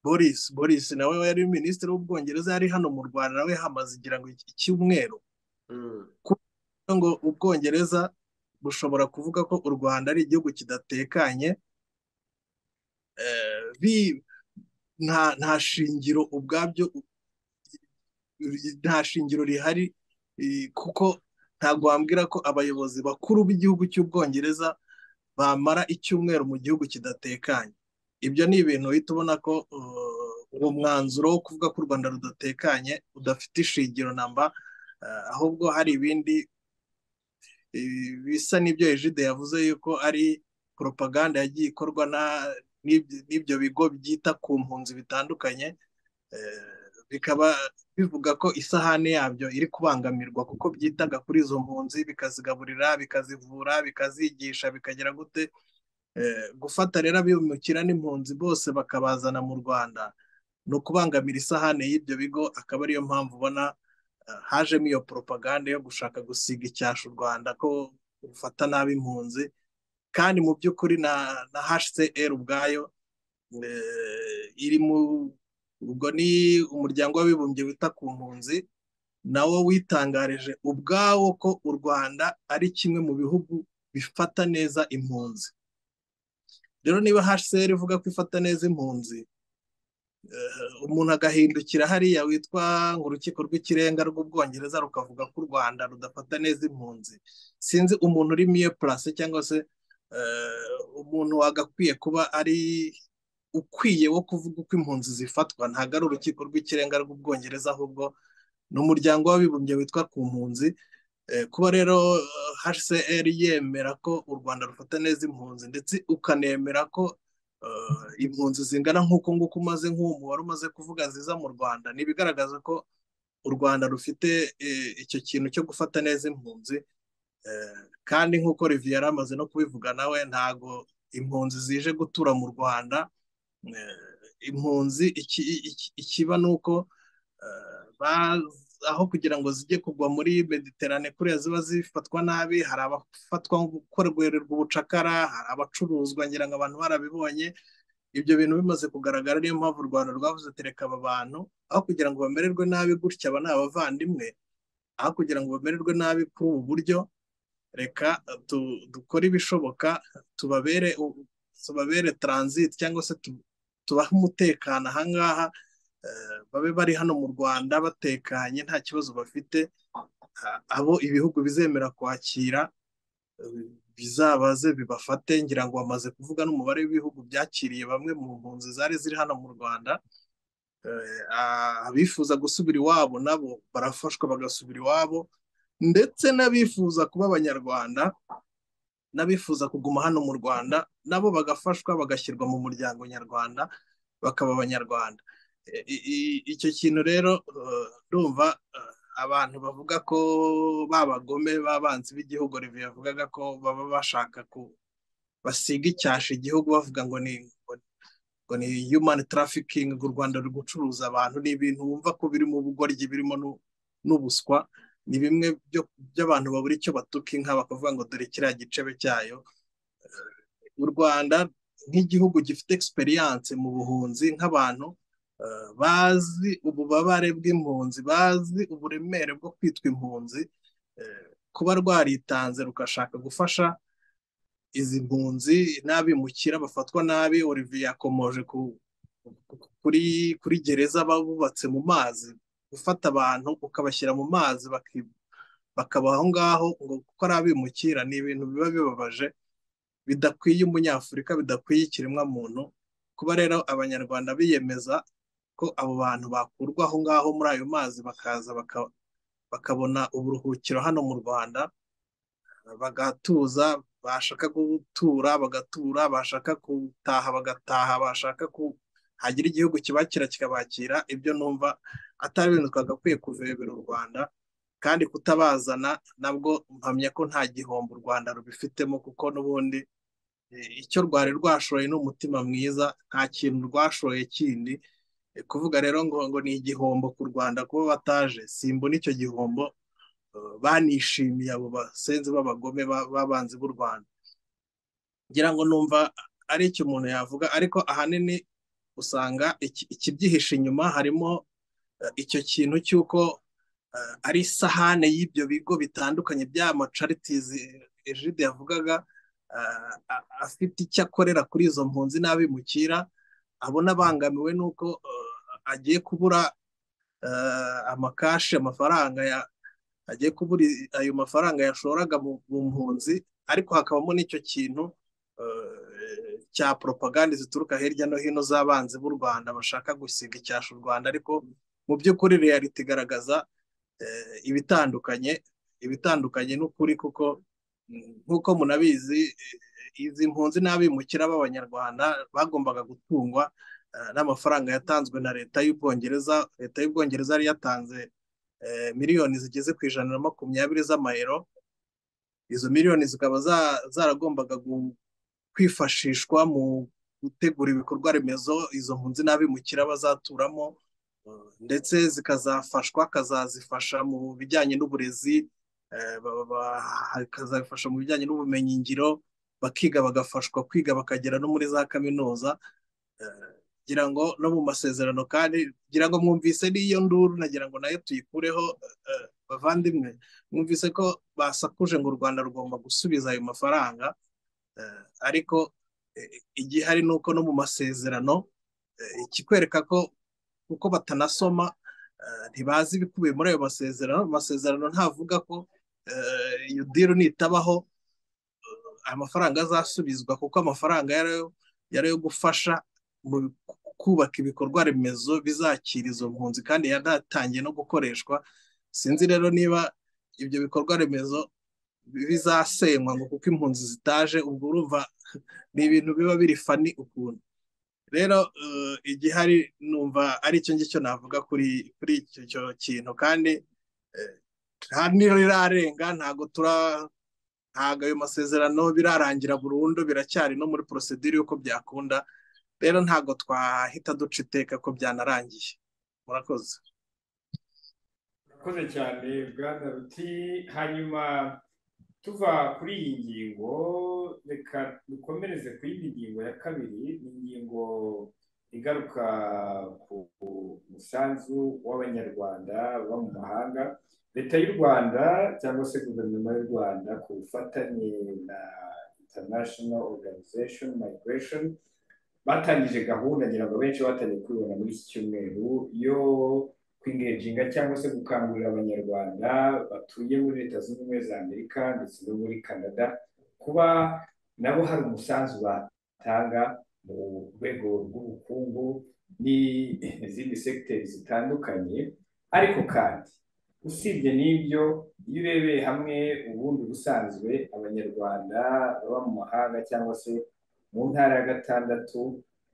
S3: Boris nawe yari minisitiri w'Ubwongereza, yari hano mu Rwanda nawe hamaze igira ngo icyumweru. Ngo Ubwongereza bushobora kuvuga ko u Rwanda ari igihugu kidatekanye, nta shingiro ubwabyo, nta shingiro rihari, kuko ntabwo wambwira ko abayobozi bakuru b'igihugu cy'Ubwongereza bamara icyumweru mu gihugu kidatekanye. Ibyo ni ibintu uhita ubona ko uwo mwanzuro wo kuvuga ko u Rwanda rudatekanye udafite ishingiro namba, ahubwo hari ibindi bisa n'ibyo Egide yavuze yuko ari propaganda yagiye ikorwa n'ibyo bigo byita ku mpunzi bitandukanye, bikaba bivuga ko isahani yabyo iri kubangamirwa kuko byitaga kuri izo mpunzi, bikazigaburira, bikazivura, bikazigisha, bikagira gute. Gufata rero abimukira n'impunzi bose bakabazana mu Rwanda ni ukubangamira isahani y'ibyo bigo, akaba ariyo mpamvu ubona Hajemo iyo propaganda yo gushaka gusiga icyasha u Rwanda ko rufata nabi impunzi, kandi mu by'ukuri na HCR ubwayo iri mu ubwo ni umuryango w'abibumbye wita ku mpunzi, nawo witangarije ubwawo ko u Rwanda ari kimwe mu bihugu bifata neza impunzi. Rero niba HCR ivuga ko ifata neza impunzi, umuntu agahindukira hariya witwa ngo urukiko rw'ikirenga rw'Ubwongereza rukavuga ko u Rwanda rudafata neza impunzi, sinzi umuntu uri mieux placé cyangwa se umuntu wagakwiye kuba ari ukwiye wo kuvuga uko impunzi zifatwa. Ntabwo ari urukiko rw'ikirenga rw'Ubwongereza, ahubwo ni umuryango w'abibumbye witwa ku mpunzi. Kuba rero HCR yemera ko u Rwanda rufata neza impunzi, ndetse ukanemera ko impunzi zingana nk'uko nguko umaze nk'uwo mubare umaze kuvuga ziza mu Rwanda, ni ibigaragaza ko u Rwanda rufite icyo kintu cyo gufata neza impunzi. Kandi nk'uko Olivier yari amaze no kubivuga nawe, ntago impunzi zije gutura mu Rwanda. Impunzi ikiba ni uko aho kugira ngo zijye kugwa muri Mediterane kuriya ziba zifatwa nabi, hari abafatwa gukorerwa ubucakara, hari abacuruzwa, ngira ngo abantu barabibonye. Ibyo bintu bimaze kugaragara, niyo mpamvu u Rwanda rwavuze ati reka aba bantu aho kugira ngo bamererwe nabi gutya, aba ni abavandimwe, aho kugira ngo bamererwe nabi kuri ubu buryo, reka dukore ibishoboka tubabere transit cyangwa se tubahe umutekano ahangaha, babe bari hano mu Rwanda batekanye nta kibazo bafite. Abo ibihugu bizemera kwakira bizabaze bibafate. Ngira ngo bamaze kuvuga n'umubare w'ibihugu byakiriye bamwe mu mpunzi zari ziri hano mu Rwanda. Abifuza gusubira iwabo nabo barafashwa bagasubira iwabo, ndetse n'abifuza kuba abanyarwanda n'abifuza kuguma hano mu Rwanda nabo bagafashwa bagashyirwa mu muryango nyarwanda bakaba abanyarwanda. Icyo kintu rero ndumva abantu bavuga ko babagome b'abanzi b'igihugu, Olivier yavugaga ko baba bashaka ko basiga icyasha igihugu bavuga ngo ni human trafficking, ngo u Rwanda ruri gucuruza abantu. Ni ibintu wumva ko birimo ubugoryi, birimo n'ubuswa, ni bimwe by'abantu babura icyo batuka inka bakavuga ngo dore kiriya gicebe cyayo. U Rwanda nk'igihugu gifite experience mu buhunzi, nk'abantu bazi ububabare bw'impunzi, bazi uburemere bwo kwitwa impunzi, kuba rwaritanze rugashaka gufasha izi mpunzi n'abimukira bafatwa nabi. Olivier yakomoje kuri gereza bubatse mu mazi, gufata abantu ukabashyira mu mazi bakaba aho ngaho ngo kuko ari abimukira, ni ibintu biba bibabaje, bidakwiye umunyafurika, bidakwiye ikiremwamuntu. Kuba rero abanyarwanda biyemeza ko abo bantu bakurwa aho ngaho muri ayo mazi bakaza bakabona uburuhukiro hano mu Rwanda, bagatuza, bashaka gutura bagatura, bashaka gutaha bagataha, bashaka hagira igihugu kibakira kikabakira. Ibyo numva atari ibintu twagakwiye kuvebera u Rwanda, kandi kutabazana nabwo mpamya ko nta gihombo u Rwanda rubifitemo, kuko n'ubundi icyo rwari rwashoye ni umutima mwiza, nta kintu rwashoye kindi. Kuvuga rero ngo ni igihombo ku Rwanda kuba bataje, simbona icyo gihombo. Banishimiye abo basenzi b'abagome b'abanzi b'u Rwanda. Ngira ngo numva ari icyo umuntu yavuga, ariko ahanini usanga ikibyihishe inyuma harimo icyo kintu cy'uko ari isahane y'ibyo bigo bitandukanye by'amacharities Egide yavugaga, afite icyo akorera kuri izo mpunzi n'abimukira, abona abangamiwe n'uko agiye kubura amakashi, amafaranga agiye kubura ayo mafaranga yashoraga mu mpunzi, ariko hakabamo n'icyo kintu cya propaganda zituruka hirya no hino z'abanzi b'u Rwanda bashaka gusiga icyasha u Rwanda. Ariko mu by'ukuri reality igaragaza ibitandukanye n'ukuri, kuko nk'uko munabizi izi mpunzi n'abimukira b'abanyarwanda bagombaga gutungwa n'amafaranga yatanzwe na leta y'Ubwongereza. Leta y'Ubwongereza yari yatanze miliyoni zigeze ku 120 z'amayero. Izo miliyoni zikaba zaragombaga kwifashishwa mu gutegura ibikorwa remezo izo mpunzi n'abimukira bazaturamo. ndetse zikazafashwa, akazazifasha mu bijyanye n'uburezi, akazabifasha mu bijyanye n'ubumenyingiro, bakiga bagafashwa kwiga bakagera no muri za kaminuza. Ngira ngo no mu masezerano, kandi ngira ngo mwumvise n'iyo nduru, nagira ngo nayo tuyikureho bavandimwe. Mwumvise ko basakuje ngo u Rwanda rugomba gusubiza ayo mafaranga, ariko igihari ni uko no mu masezerano ikikwereka ko kuko batanasoma ntibazi ibikubiye muri ayo masezerano. Amasezerano ntavuga ko iyo deal nitabaho amafaranga azasubizwa, kuko amafaranga yari ayo gufasha mu kubaka ibikorwa remezo bizakira izo mpunzi, kandi yanatangiye no gukoreshwa. Sinzi rero niba ibyo bikorwa remezo bizasenywa ngo kuko impunzi zitaje, ubwo urumva ni ibintu biba biri funny ukuntu. Rero igihari numva ari icyo ngicyo navuga kuri icyo kintu, kandi nta n'irarenga, ntabwo ntabwo ayo masezerano birarangira burundu, biracyari no muri procédure y'uko byakunda. Rero ntabwo twahita duca iteka ko byanarangiye. Murakoze.
S4: Murakoze cyane bwana Ruti. Hanyuma tuva kuri iyi ngingo, reka dukomereze ku yindi ngingo ya kabiri. Ni ingingo igaruka ku musanzu w'Abanyarwanda baba mu mahanga. Leta y'u Rwanda cyangwa se guverinoma y'u Rwanda ku bufatanye na International Organization Migration batangije gahunda, ngira ngo benshi batangiye kubibona muri iki cyumweru, yo kwingeginga cyangwa se gukangurira Abanyarwanda batuye muri Leta Zunze Ubumwe za Amerika ndetse no muri Canada kuba nabo hari umusanzu batanga mu rwego rw'ubukungu n'izindi segiteri zitandukanye. Ariko kandi usibye n'ibyo, iyo urebeye hamwe ubundi ubusanzwe Abanyarwanda baba mu mahanga cyangwa se mu ntara ya gatandatu,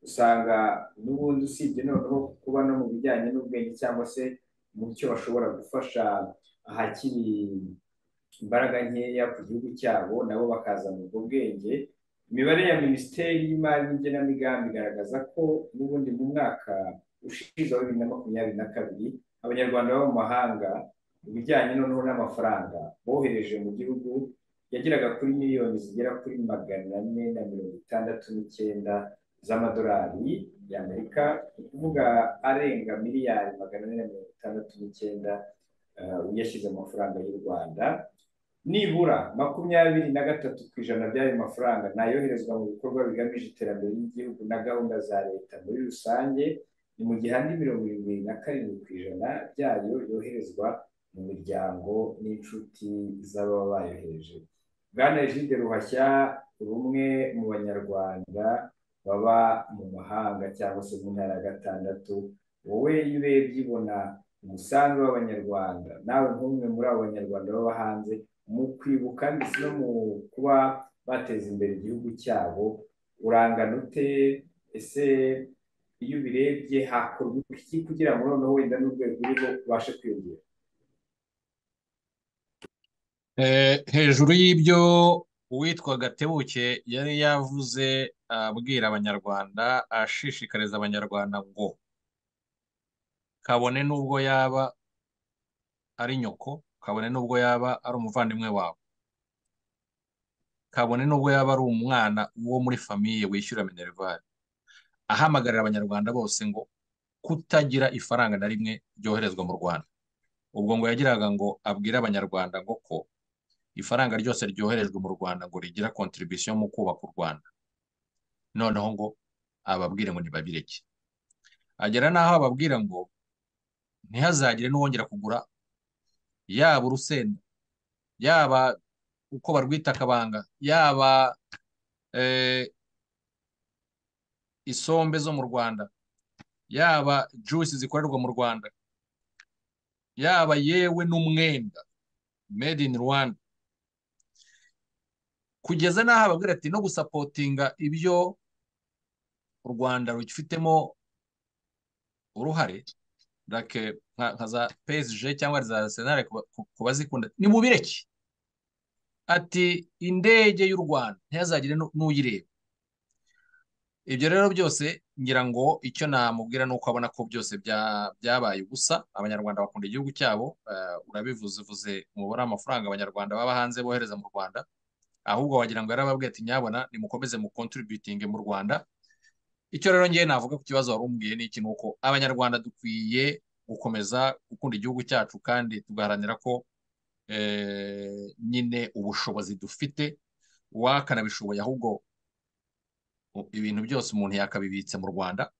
S4: usanga n'ubundi usibye noneho kuba no mu bijyanye n'ubwenge cyangwa se mu cyo bashobora gufasha ahakiri imbaraga nkeya ku gihugu cyabo, nabo bakazana ubwo bwenge. Imibare ya Minisiteri y'Imari n'Igenamigambi igaragaza ko n'ubundi mu mwaka ushize wa 2022 Abanyarwanda baba mu mahanga mu bijyanye noneho n'amafaranga bohereje mu gihugu yageraga kuri miliyoni zigera kuri 469 z'amadolari y'Amerika, ni ukuvuga arenga miliyari 469 uyashyize mu mafaranga y'u Rwanda. Nibura 23% by'ayo mafaranga nayoherezwa mu bikorwa bigamije iterambere ry'igihugu na gahunda za leta muri rusange, ni mu gihe andi 77% byayo yoherezwa mu miryango n'inshuti z'ababa bayohereje. Bwana Egide Ruhashya, rumwe mu Banyarwanda baba mu mahanga cyangwa se mu ntara ya gatandatu, wowe iyo urebye ubona umusanzu w'Abanyarwanda, nawe nk'umwe muri abo Banyarwanda baba hanze, mu kwibuka ndetse no mu kuba bateza imbere igihugu cyabo, urangana ute? Ese iyo ubirebye hakorwa iki kugira ngo noneho wenda n'urwego uriho ubashe kwiyongera?
S1: Hejuru y'ibyo uwitwa Gatebuke yari yavuze abwira Abanyarwanda, ashishikariza Abanyarwanda ngo kabone n'ubwo yaba ari nyoko, kabone n'ubwo yaba ari umuvandimwe wawe, kabone n'ubwo yaba ari umwana wo muri famille wishyura minerval, ahamagarira Abanyarwanda bose ngo kutagira ifaranga na rimwe ryoherezwa mu Rwanda. Ubwo ngo yagiraga ngo abwire Abanyarwanda ngo ko ifaranga ryose ryoherejwe mu Rwanda ngo rigira contribution mu kubaka u Rwanda, noneho ngo ababwire ngo ntibabireke. Agera n'aho ababwira ngo ntihazagire n'uwongera kugura yaba urusenda, yaba uko barwita akabanga, yaba isombe zo mu Rwanda, yaba juice zikorerwa mu Rwanda, yaba yewe n'umwenda made in Rwanda, kugeza n'aho ababwira ati no gusapotinga ibyo u Rwanda rugifitemo uruhare nka za PSG cyangwa za Arsenal ku bazikunda ni mubireke. Ati indege y'u Rwanda ntihazagire n'uyireba. Ibyo rero byose ngira ngo icyo namubwira ni uko abona ko byose byabaye ubusa. Abanyarwanda bakunda igihugu cyabo, urabivuze uvuze umubare w'amafaranga abanyarwanda baba hanze bohereza mu Rwanda, ahubwo wagira ngo yarababwiye ati nyabona nimukomeze mu contributing mu Rwanda. Icyo rero ngewe navuga ku kibazo wari umbwiye ni iki, ni uko abanyarwanda dukwiye gukomeza gukunda igihugu cyacu kandi tugaharanira ko nyine ubushobozi dufite wakanabishoboye, ahubwo ibintu byose umuntu yakabibitse mu Rwanda,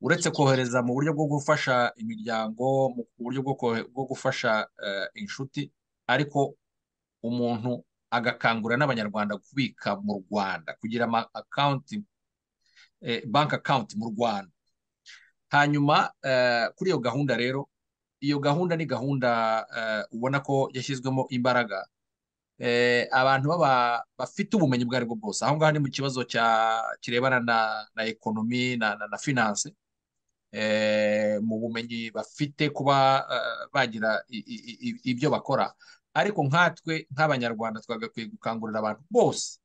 S1: uretse kohereza mu buryo bwo gufasha imiryango, mu buryo bwo gufasha inshuti, ariko umuntu agakangurira n'abanyarwanda kubika mu Rwanda, kugira ama account, bank account mu Rwanda. Hanyuma kuri iyo gahunda rero, iyo gahunda ni gahunda ubona ko yashyizwemo imbaraga. Abantu baba bafite ubumenyi ubwo aribwo bwose, aho ngaho ni mu kibazo kirebana na economy na finance, mu bumenyi bafite kuba bagira ibyo bakora. Ariko nkatwe nk'abanyarwanda twagakwiye gukangurira abantu bose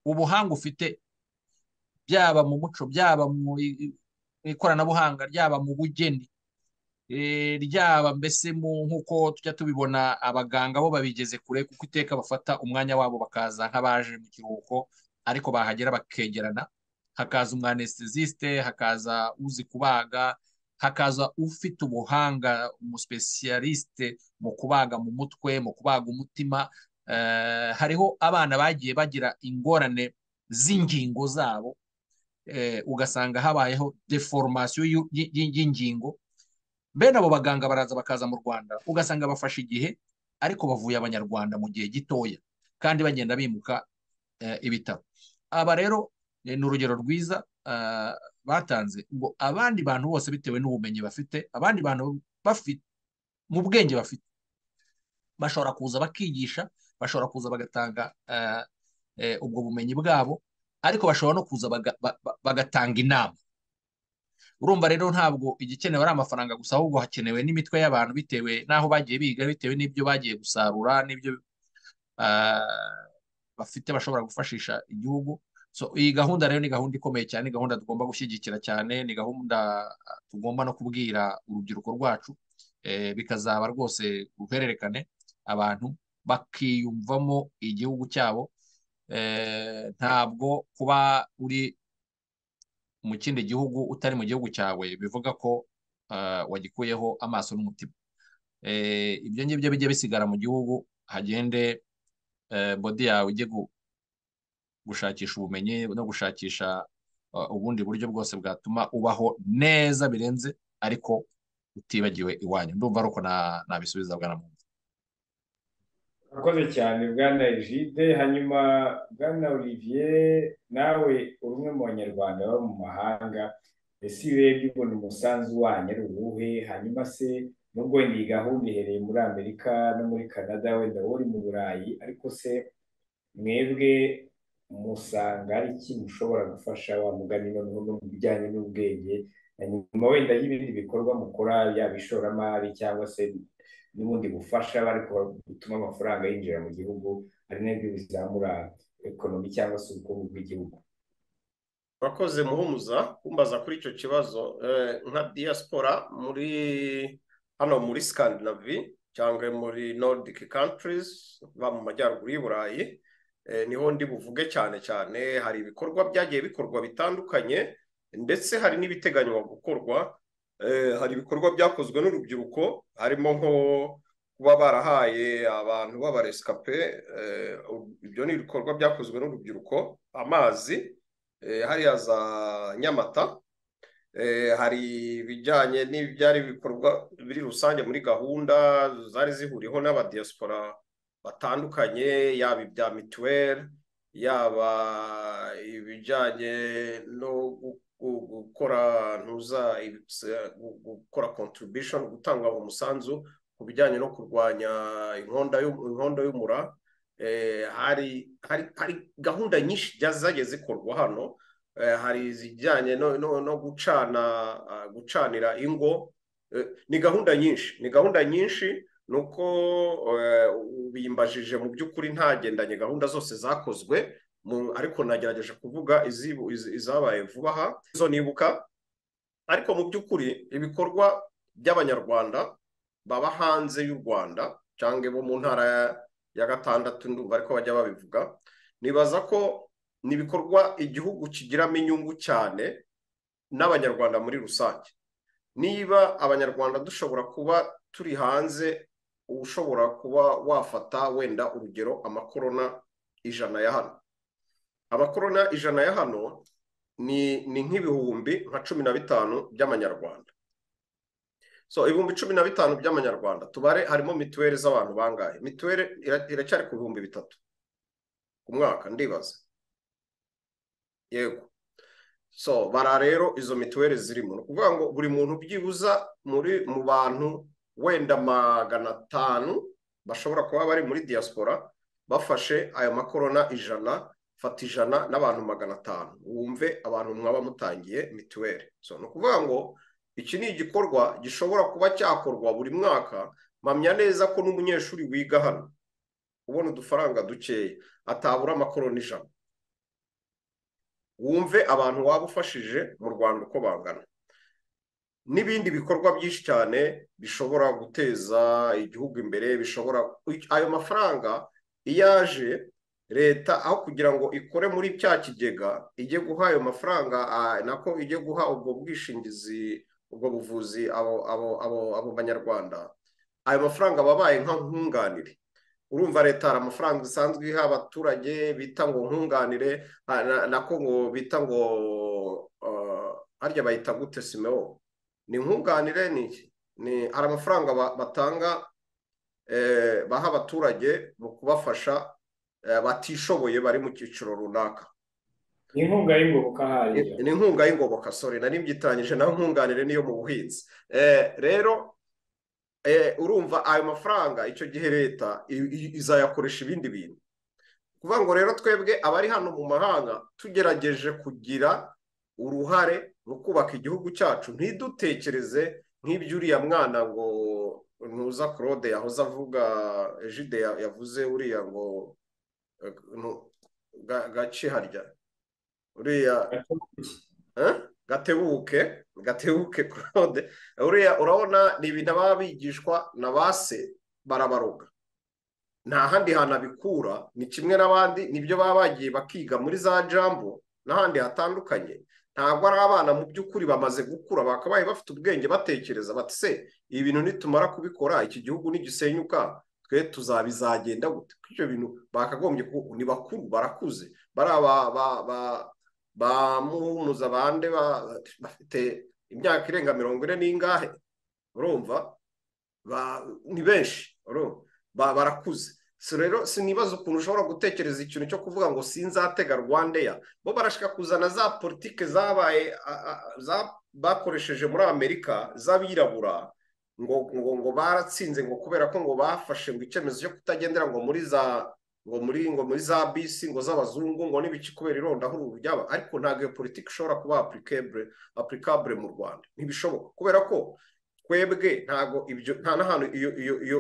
S1: ubuhanga ufite, byaba mu muco, byaba mu ikoranabuhanga, ryaba mu bugeni, ryaba mbese nk'uko tujya tubibona abaganga bo babigeze kure, kuko iteka bafata umwanya wabo bakaza nk'abaje mu kiruhuko, ariko bahagera bakegerana, hakaza umwanesthésiste, hakaza uzi kubaga, hakaza ufite ubuhanga, umuspécialiste mu kubaga mu mutwe, mu kubaga umutima. Hariho abana bagiye bagira ingorane z'ingingo zabo, ugasanga habayeho déformation y'ingingo. Bene abo baganga baraza bakaza mu Rwanda, ugasanga bafashe igihe, ariko bavuye abanyarwanda mu gihe gitoya, kandi bagenda bimuka ibitaro. Aba rero ni urugero rwiza batanze ngo abandi bantu bose bitewe n'ubumenyi bafite, abandi bantu bafite mu bwenge bafite, bashobora kuza bakigisha, bashobora kuza bagatanga ubwo bumenyi bwabo, ariko bashobora no kuza bagatanga inama. Urumva rero ntabwo igikenewe ari amafaranga gusa, ahubwo hakenewe n'imitwe y'abantu bitewe n'aho bagiye biga, bitewe n'ibyo bagiye gusarura, n'ibyo bafite bashobora gufashisha igihugu. So iyi gahunda rero ni gahunda ikomeye cyane, ni gahunda tugomba gushyigikira cyane, ni gahunda tugomba no kubwira urubyiruko rwacu, bikazaba rwose uruhererekane, abantu bakiyumvamo igihugu cyabo. Ntabwo kuba uri mu kindi gihugu utari mu gihugu cyawe bivuga ko wagikuyeho amaso n'umutima. Ibyo ngibyo bijye bisigara mu gihugu, hagende body yawe ijye gushakisha ubumenyi no gushakisha ubundi buryo bwose bwatuma ubaho neza birenze, ariko utibagiwe iwanyu. Ndumva ari uko nabisubiza bwana Mwumva.
S4: Urakoze cyane bwana Egide. Hanyuma bwana Olivier, nawe uri umwe mu banyarwanda baba mu mahanga, ese iyo urebye ubona umusanzu wanyu ari uwuhe? Hanyuma se nubwo wenda iyi gahunda ihereye muri Amerika no muri Canada, wenda wowe uri mu Burayi, ariko se mwebwe musanga ari iki mushobora gufasha wa mugani noneho no mu bijyanye n'ubwenge, na nyuma wenda y'ibindi bikorwa mukora, yaba ishoramari cyangwa se n'ubundi bufasha ariko butuma amafaranga yinjira mu gihugu, ari nabyo bizamura economy cyangwa se ubukungu bw'igihugu?
S2: Urakoze Muhumuza kumbaza kuri icyo kibazo. Nka diaspora muri hano muri Scandinavie cyangwa muri Nordic countries, ba mu majyaruguru y'i Burayi, niho ndi buvuge cyane cyane. Hari ibikorwa byagiye bikorwa bitandukanye, ndetse hari n'ibiteganywa gukorwa. Hari ibikorwa byakozwe n'urubyiruko, harimo nko kuba barahaye abantu b'abarescapés, ibyo ni ibikorwa byakozwe n'urubyiruko, amazi hariya za Nyamata. Hari ibijyanye n'ibyari ibikorwa biri rusange muri gahunda zari zihuriyeho n'abadiaspora batandukanye, yaba ibya mituweli, yaba ibijyanye no gukora ntuza gukora contribution, gutanga umusanzu ku bijyanye no kurwanya inkondo y'umura. Hari gahunda nyinshi zagiye zikorwa hano. Hari izijyanye no gucana, gucanira ingo. Ni gahunda nyinshi, ni gahunda nyinshi. Nuko ubimbajije mu by'ukuri ntagendanye gahunda zose zakozwe. Ariko nagerageje kuvuga izabaye vuba aha izo nibuka. Ariko mu by'ukuri ibikorwa by'Abanyarwanda baba hanze y'u Rwanda cyangwa bo mu ntara ya gatandatu ndumva ariko bajya babivuga, nibaza ko ni ibikorwa igihugu kigiramo inyungu cyane n'Abanyarwanda muri rusange. Niba Abanyarwanda dushobora kuba turi hanze, ushobora kuba wafata wenda urugero amakorona 100 ya hano, amakorona 100 ya hano ni nk'ibihumbi nka 15 by'amanyarwanda. So ibihumbi 15 by'amanyarwanda tubare harimo mituweli z'abantu bangahe? Mituweli iracyari ku bihumbi 3 ku mwaka ndibaza. Yego. So bara rero izo mituweli zirimo, ni ukuvuga ngo buri muntu byibuza mu bantu wenda 500 bashobora kuba bari muri diaspora bafashe ayo makorona 100, fata 100 n'abantu 500, wumve abantu mwaba mutangiye mituweli. So ni ukuvuga ngo iki ni igikorwa gishobora kuba cyakorwa buri mwaka. Mpamya neza ko n'umunyeshuri wiga hano ubona udufaranga dukeya atabura amakorona 100. Wumve abantu waba ufashije mu Rwanda uko bangana. N'ibindi bikorwa byinshi cyane bishobora guteza igihugu imbere, bishobora ayo mafaranga iyaje leta aho kugira ngo ikore muri cya kigega ijye guha ayo mafaranga, nako ijye guha ubwo bwishingizi, ubwo buvuzi abo Banyarwanda, ayo mafaranga babaye nka nkunganire. Urumva leta hari amafaranga isanzwe iha abaturage bita ngo nkunganire, nako ngo bita ngo harya bayita gute Simeo, ni nkunganire, ni hari amafaranga batanga baha abaturage mu kubafasha batishoboye bari mu cyiciro runaka.
S4: Ni inkunga y'ingoboka hariya.
S2: Ni inkunga y'ingoboka, sorry nari mbyitanyije na nkunganire niyo mu buhinzi. Rero urumva ayo mafaranga icyo gihe leta izayakoresha ibindi bintu. Kuvuga ngo rero twebwe abari hano mu mahanga tugerageje kugira uruhare mu kubaka igihugu cyacu, ntidutekereze nk'ibyo uriya mwana ngo ntuza Claude yahoze avuga, Egide yavuze uriya ngo gace harya uriya gatebuke Claude uriya, urabona ni ibintu baba bigishwa na base barabaroga, nta handi hantu abikura, ni kimwe n'abandi nibyo baba bagiye bakiga muri za jambo n'ahandi hatandukanye. Ntabwo ari abana mu by'ukuri bamaze gukura bakabaye bafite ubwenge batekereza bati se ibi bintu nitumara kubikora iki gihugu nigisenyuka twe tuzabizagenda gute? Ibyo bintu bakagombye ni bakuru, barakuze, bari ba muhumuza bande bafite imyaka irenga 40 n'ingahe, urumva ni benshi, barakuze. So rero sinibaza ukuntu ushobora gutekereza ikintu cyo kuvuga ngo sinzatega Rwandair. Bo barashaka kuzana za politike zabaye bakoresheje muri Amerika z'abirabura ngo baratsinze ngo kubera ko ngo bafashe ngo icyemezo cyo kutagendera ngo muri za ngo muri za bisi ngo z'abazungu ngo n'ibiki kubera irondahururu ryaba. Ariko ntabwo iyo politike ishobora kuba applicable mu Rwanda, ntibishoboka kubera ko twebwe ntago ibyo nta n'ahantu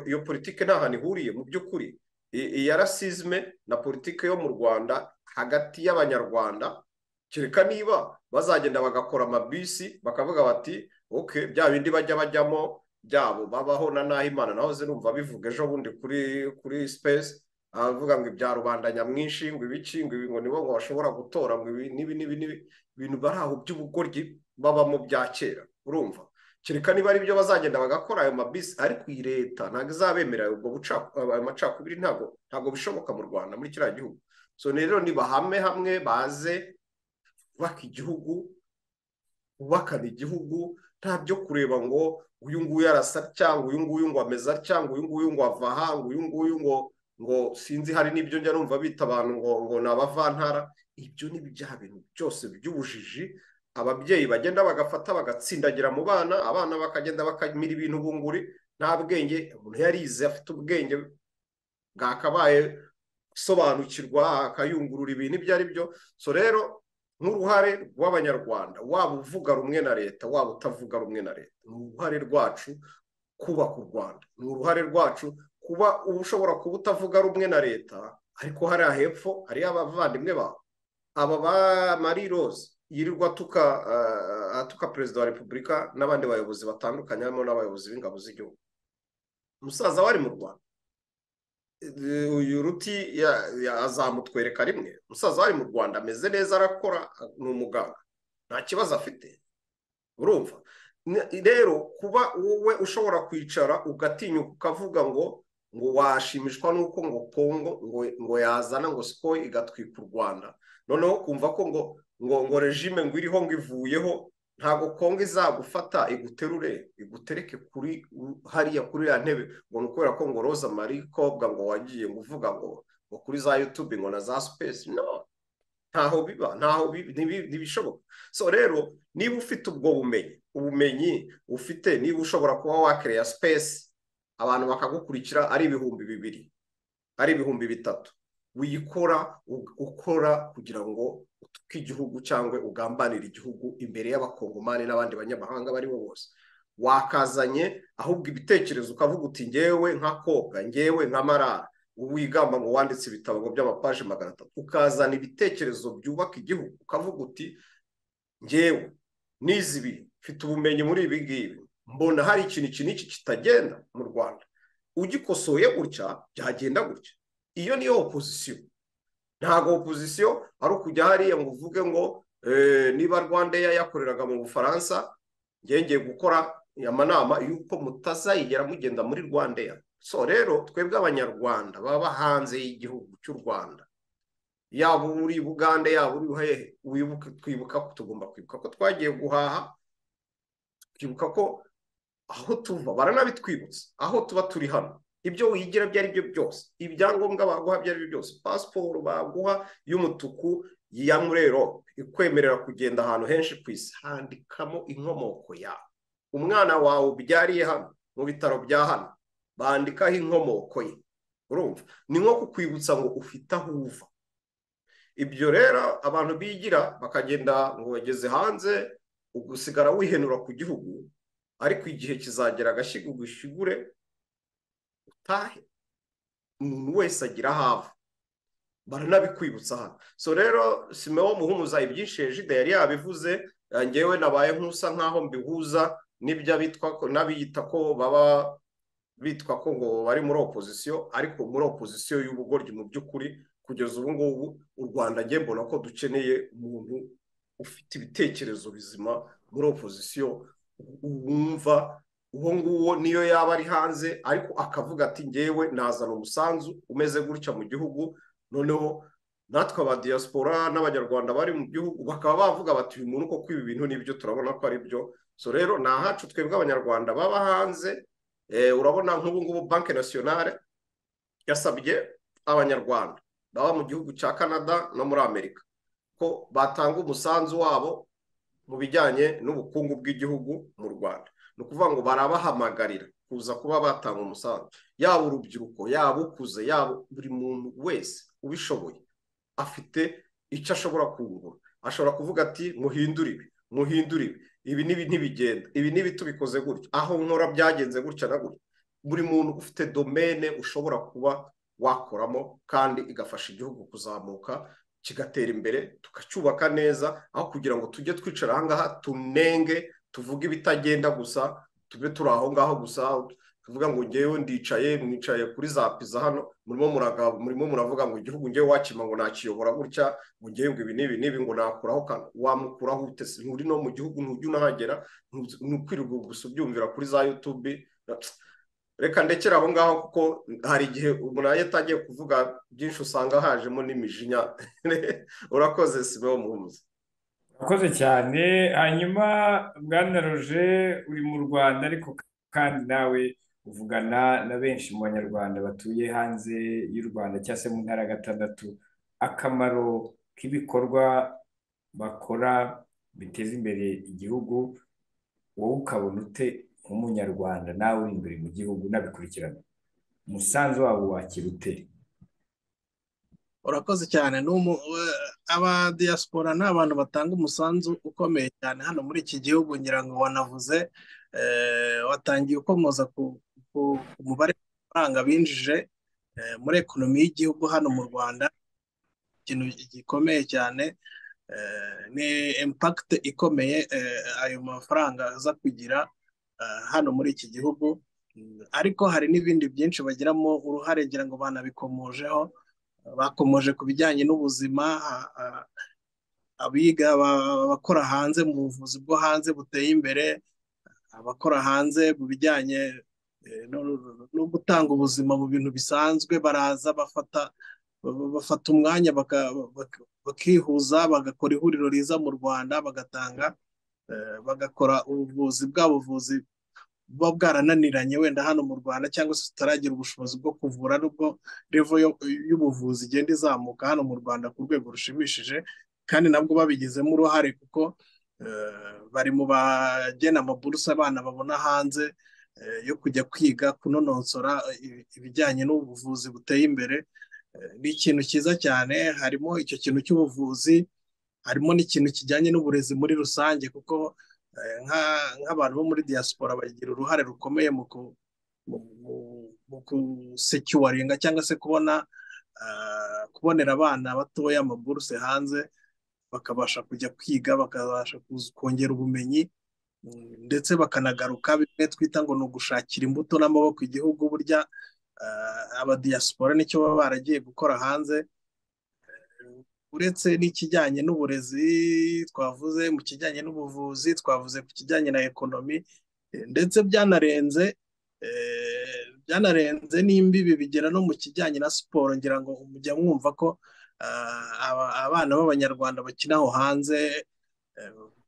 S2: iyo politike nta hantu ihuriye mu by'ukuri. Iya rasisme na politike yo mu Rwanda hagati y'Abanyarwanda, kereka niba bazagenda bagakora amabisi bakavuga bati okay bya bindi bajya bajyamo byabo babaho na Nahimana nahoze numva bivuga ejo bundi kuri space avuga ngo ibya rubanda nyamwinshi ngo ibiki ngo ibi ngo nibo ngo bashobora gutora ngo ibi n'ibi n'ibi ibintu bari aho by'ubugoryi babamo bya kera. Urumva kereka niba ari byo bazagenda bagakora ayo mabisi, ariko iyi leta ntabwo izabemera ubwo ayo macakubiri, ntabwo bishoboka mu Rwanda muri kiriya gihugu. So rero nibahame hamwe baze bubaka igihugu, bubakana igihugu, nta byo kureba ngo uyu nguyu arasa cyangwa uyu nguyu ngo ameze cyangwa uyu nguyu ngo ava aha, ngo uyu nguyu ngo sinzi, hari n'ibyo njya numva bita abantu ngo ni abavantara. Ibyo ni bya bintu byose by'ubujiji ababyeyi bagenda bagafata bagatsindagira mu bana, abana bakagenda bakamira ibintu bunguri nta bwenge. Umuntu yarize afite ubwenge bwakabaye sobanukirwa akayungurura ibintu ibyo ari byo. So rero nk'uruhare rw'Abanyarwanda, waba uvuga rumwe na leta waba utavuga rumwe na leta, ni uruhare rwacu kubaka u Rwanda, ni uruhare rwacu kuba ushobora kuba utavuga rumwe na leta Ariko hariya hepfo hariyo abavandimwe bawe, aba ba Marie Rose yirirwa atuka perezida wa repubulika n'abandi bayobozi batandukanye, harimo n'abayobozi b'ingabo z'igihugu. Umusaza wari mu Rwanda uyu Ruti azamutwereka rimwe. Umusaza wari mu Rwanda ameze neza, arakora, ni umuganga, nta kibazo afite. Urumva rero kuba wowe ushobora kwicara ugatinyuka ukavuga ngo washimishwa n'uko ngo Kongo ngo yazana ngo Sukhoi igatwika u Rwanda, noneho kumva ko ngo regime ngo iriho ngo ivuyeho, ntabwo Kongo izagufata iguterure igutereke kuri hariya kuri ya ntebe ngo ni ukubera ko ngo Rose Marie Kobwa ngo wagiye ngo uvuga ngo kuri za YouTube ngo na za Space. No, ntaho biba, ntaho ntibishoboka. So rero niba ufite ubwo bumenyi ufite, niba ushobora kuba wakereya space abantu bakagukurikira ari 2000, ari 3000, wiyikora ukora kugira ngo utuke igihugu cyangwa ugambanire igihugu imbere y'abakongomani n'abandi banyamahanga bari bo bose. Wakazanye ahubwo ibitekerezo ukavuga uti ngewe nka Kobwa, ngewe nka Marara, wigamba ngo wanditse ibitabo ngo by'amapaje 300, ukazana ibitekerezo byubaka igihugu, ukavuga uti ngewe nize ibi, mfite ubumenyi muri ibi ngibi, mbona hari ikintu iki n'iki kitagenda mu Rwanda, ugikosoye gutya byagenda gutya. Iyo niyo opozisiyo. Ntabwo opozisiyo ari ukujya hariya ngo uvuge ngo niba Rwandair yakoreraga mu Bufaransa ngiye gukora amanama y'uko mutazayigera mugenda muri Rwandair. So rero twebwe abanyarwanda baba hanze y'igihugu cy'u Rwanda, yaba uri Bugande, yaba uri hehe, wibuke, twibuka ko tugomba kwibuka ko twagiye guhaha, twibuka ko aho tuva baranabitwibutsa, aho tuba turi hano, ibyo wigira ibyo ari byo byose, ibyangombwa baguha ibyo ari byo byose, pasiporo baguha y'umutuku ya murero ikwemerera kugenda ahantu henshi ku isi, handikamo inkomoko yawe. Umwana wawe ubyariye hano mu bitaro bya hano bandikaho inkomoko ye. Urumva ni nko kukwibutsa ngo ufite aho uva. Ibyo rero abantu bigira bakagenda ngo bageze hanze, ugusigara wihenura ku gihugu, ariko igihe kizagera agashyiga ugushigure utahe. Umuntu wese agira aho ava, baranabikwibutsa hano. So rero Simeon Muhumuza ibyinshi Ejide yari yabivuze, ngewe nabaye nkusa nkaho mbihuza n'ibyo bitwa ko n'abiyita ko baba bitwa ko ngo bari muri opozisiyo, ariko muri opozisiyo y'ubugoryi mu by'ukuri. Kugeza ubu ngubu u Rwanda ngiye mbona ko dukeneye umuntu ufite ibitekerezo bizima muri opozisiyo, wumva uwo nguwo niyo yaba ari hanze ariko akavuga ati ngewe nazana umusanzu umeze gutya mu gihugu, noneho natwe aba diaspora n'abanyarwanda bari mu gihugu bakaba bavuga bati uyu muntu koko ibi bintu nibyo turabona ko ari byo. So rero ni ahacu twebwe abanyarwanda baba hanze. Urabona nk'ubu ngubu Banque Nationale yasabye abanyarwanda baba mu gihugu cya Canada no muri Amerika ko batanga umusanzu wabo mu bijyanye n'ubukungu bw'igihugu mu Rwanda. Ni ukuvuga ngo barabahamagarira kuza kuba batanga umusanzu, yaba urubyiruko, yaba ukuze, yaba buri muntu wese ubishoboye afite icyo ashobora kungura. Ashobora kuvuga ati muhindure ibi, muhindure ibi, ibi n'ibi ntibigenda, ibi n'ibi tubikoze gutya, aho nkora byagenze gutya na gutya. Buri muntu ufite domene ushobora kuba wakoramo kandi igafasha igihugu kuzamuka kigatera imbere, tukacyubaka neza, aho kugira ngo tujye twicara aha ngaha tunenge tuvuge ibitagenda gusa, tube turi aho ngaho gusa tuvuga ngo ngewe ndicaye, mwicaye kuri za pizza hano murimo muravuga ngo igihugu ngewe wakima ngo nakiyobora gutya, ngo ngewe ngo ibi n'ibi n'ibi ngo nakuraho kano. Wamukuraho ute? Nturi no mu gihugu, ntujya unahagera, ni ukwirirwa gusa ubyumvira kuri za YouTube. Reka ndekere aho ngaho kuko hari igihe umuntu atangiye kuvuga byinshi usanga hajemo n'imijinya. Urakoze Simeon Muhumuza.
S4: Urakoze cyane. Hanyuma Bwana Roger, uri mu Rwanda ariko kandi nawe uvugana na benshi mu banyarwanda batuye hanze y'u Rwanda cyangwa se mu ntara ya gatandatu, akamaro k'ibikorwa bakora biteza imbere igihugu, wowe ukabona ute nk'umunyarwanda nawe uri imbere mu gihugu nabikurikirana, umusanzu wabo wakira ute?
S3: Urakoze cyane. Aba diaspora ni abantu batanga umusanzu ukomeye cyane hano muri iki gihugu. Ngira ngo wanavuze, watangiye ukomoza ku mubare w'amafaranga binjije muri ekonomi y'igihugu hano mu Rwanda, ikintu gikomeye cyane, ni impact ikomeye ayo mafaranga aza kugira hano muri iki gihugu. Ariko hari n'ibindi byinshi bagiramo uruhare, ngira ngo banabikomojeho, bakomoje ku bijyanye n'ubuzima, abiga abakora hanze mu buvuzi bwo hanze buteye imbere, abakora hanze mu bijyanye no gutanga ubuzima mu bintu bisanzwe, baraza bafata umwanya bakihuza, bagakora ihuriro riza mu Rwanda, bagatanga bagakora ubuvuzi bwa buvuzi buba bwarananiranye wenda hano mu Rwanda, cyangwa se tutaragira ubushobozi bwo kuvura, nubwo level y'ubuvuzi igenda izamuka hano mu Rwanda ku rwego rushimishije, kandi nabwo babigizemo uruhare kuko bari mu bagena amaburuse abana babona hanze yo kujya kwiga kunononsora ibijyanye n'ubuvuzi buteye imbere. Ni ikintu cyiza cyane, harimo icyo kintu cy'ubuvuzi, harimo n'ikintu kijyanye n'uburezi muri rusange, kuko nk'abantu bo muri diaspora bagira uruhare rukomeye mu gusecuringa cyangwa se kubonera abana batoya amaburuse hanze, bakabasha kujya kwiga, bakabasha kongera ubumenyi, ndetse bakanagaruka, bimwe twita ngo ni ugushakira imbuto n'amaboko igihugu. Burya abadiaspora nicyo baba baragiye gukora hanze, uretse n'ikijyanye n'uburezi twavuze, mu kijyanye n'ubuvuzi twavuze, ku kijyanye na ekonomi, ndetse byanarenze n'imbibi bigera no mu kijyanye na siporo. Ngira ngo mujya mwumva ko abana b'Abanyarwanda bakina aho hanze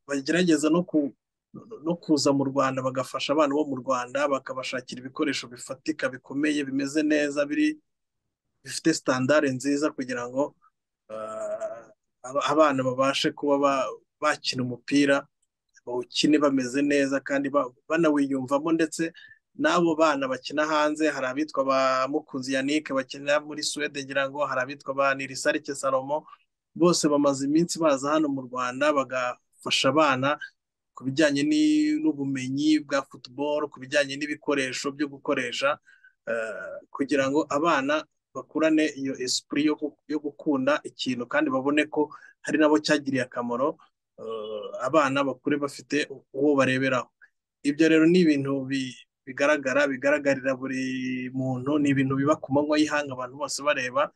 S3: bagerageza no kuza mu Rwanda, bagafasha abana bo mu Rwanda, bakabashakira ibikoresho bifatika bikomeye bimeze neza, bifite standard nziza, kugira ngo abana babashe kuba bakina umupira, bawukine bameze neza kandi banawiyumvamo. Ndetse n'abo bana bakina hanze, hari abitwa ba Mukunzi Yannick bakina muri Suwede, ngira ngo hari abitwa ba Nirisarike Salomo, bose bamaze iminsi baza hano mu Rwanda bagafasha abana ku bijyanye n'ubumenyi bwa football, ku bijyanye n'ibikoresho byo gukoresha, kugira ngo abana bakurane iyo esprit yo gukunda ikintu, kandi babone ko hari nabo cyagiriye akamaro, abana bakure bafite uwo bareberaho. Ibyo rero ni ibintu bigaragara, bigaragarira buri muntu, ni ibintu biba ku manywa y'ihanga abantu bose bareba.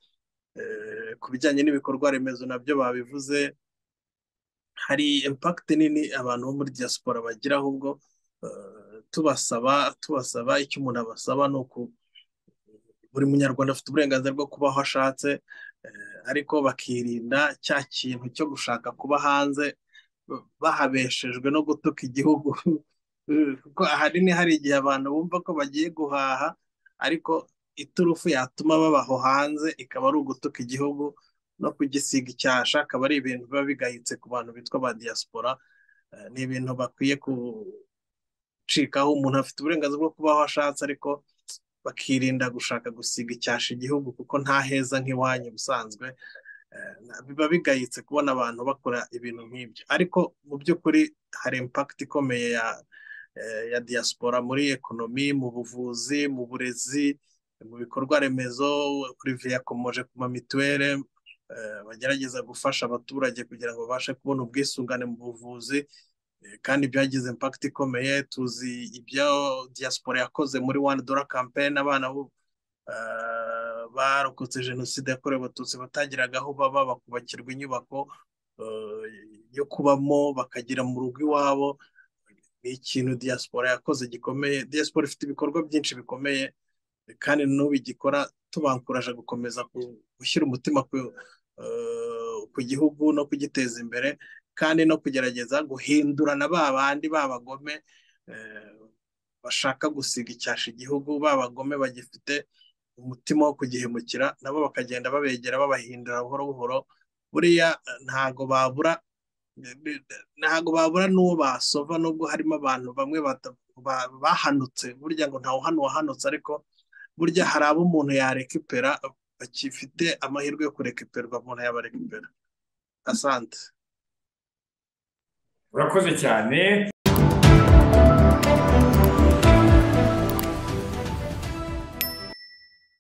S3: Ku bijyanye n'ibikorwa remezo nabyo babivuze, hari impact nini abantu bo muri diaspora bagira. Ahubwo tubasaba icyo umuntu abasaba ni uku buri munyarwanda afite uburenganzira bwo kubaho ashatse, ariko bakirinda cya kintu cyo gushaka kuba hanze bahabeshejwe no gutuka igihugu, kuko ahanini hari igihe abantu bumva ko bagiye guhaha, ariko iturufu yatuma babaho hanze ikaba ari ugutuka igihugu no kugisiga icyasha, akaba ari ibintu biba bigayitse ku bantu bitwa ba diaspora. Ni ibintu bakwiye gucikaho. Umuntu afite uburenganzira bwo kubaho ashatse, ariko bakirinda gushaka gusiga icyasha igihugu, kuko nta heza nk'iwanyu ubusanzwe. Biba bigayitse kubona abantu bakora ibintu nk'ibyo, ariko mu by'ukuri hari impact ikomeye ya diaspora muri ekonomi, mu buvuzi, mu burezi, mu bikorwa remezo. Olivier yakomoje ku ma mituweli, bagerageza gufasha abaturage kugira ngo babashe kubona ubwisungane mu buvuzi, kandi byagize impact ikomeye. Tuzi ibyo diaspora yakoze muri $1 campaign, abana barokotse jenoside yakorewe Abatutsi batagiraga aho baba, bakubakirwa inyubako yo kubamo, bakagira mu rugo iwabo. Ni ikintu diaspora yakoze gikomeye. Diaspora ifite ibikorwa byinshi bikomeye, kandi n'ubu igikora, tubankuraje gukomeza gushyira umutima ku gihugu no kugiteza imbere, kandi no kugerageza guhindurana ba bandi b'abagome bashaka gusiga icyasha igihugu, b'abagome bagifite umutima wo kugihemukira, nabo bakagenda babegera babahindura buhoro buhoro. Buriya ntago babura n'uwo basova, nubwo harimo abantu bamwe bahanutse. Burya ngo ntawe hano wahanutse, ariko burya hari abo umuntu yarekipera bakifite amahirwe yo kurekiperwa, umuntu yabarekipera. Asante,
S4: urakoze cyane.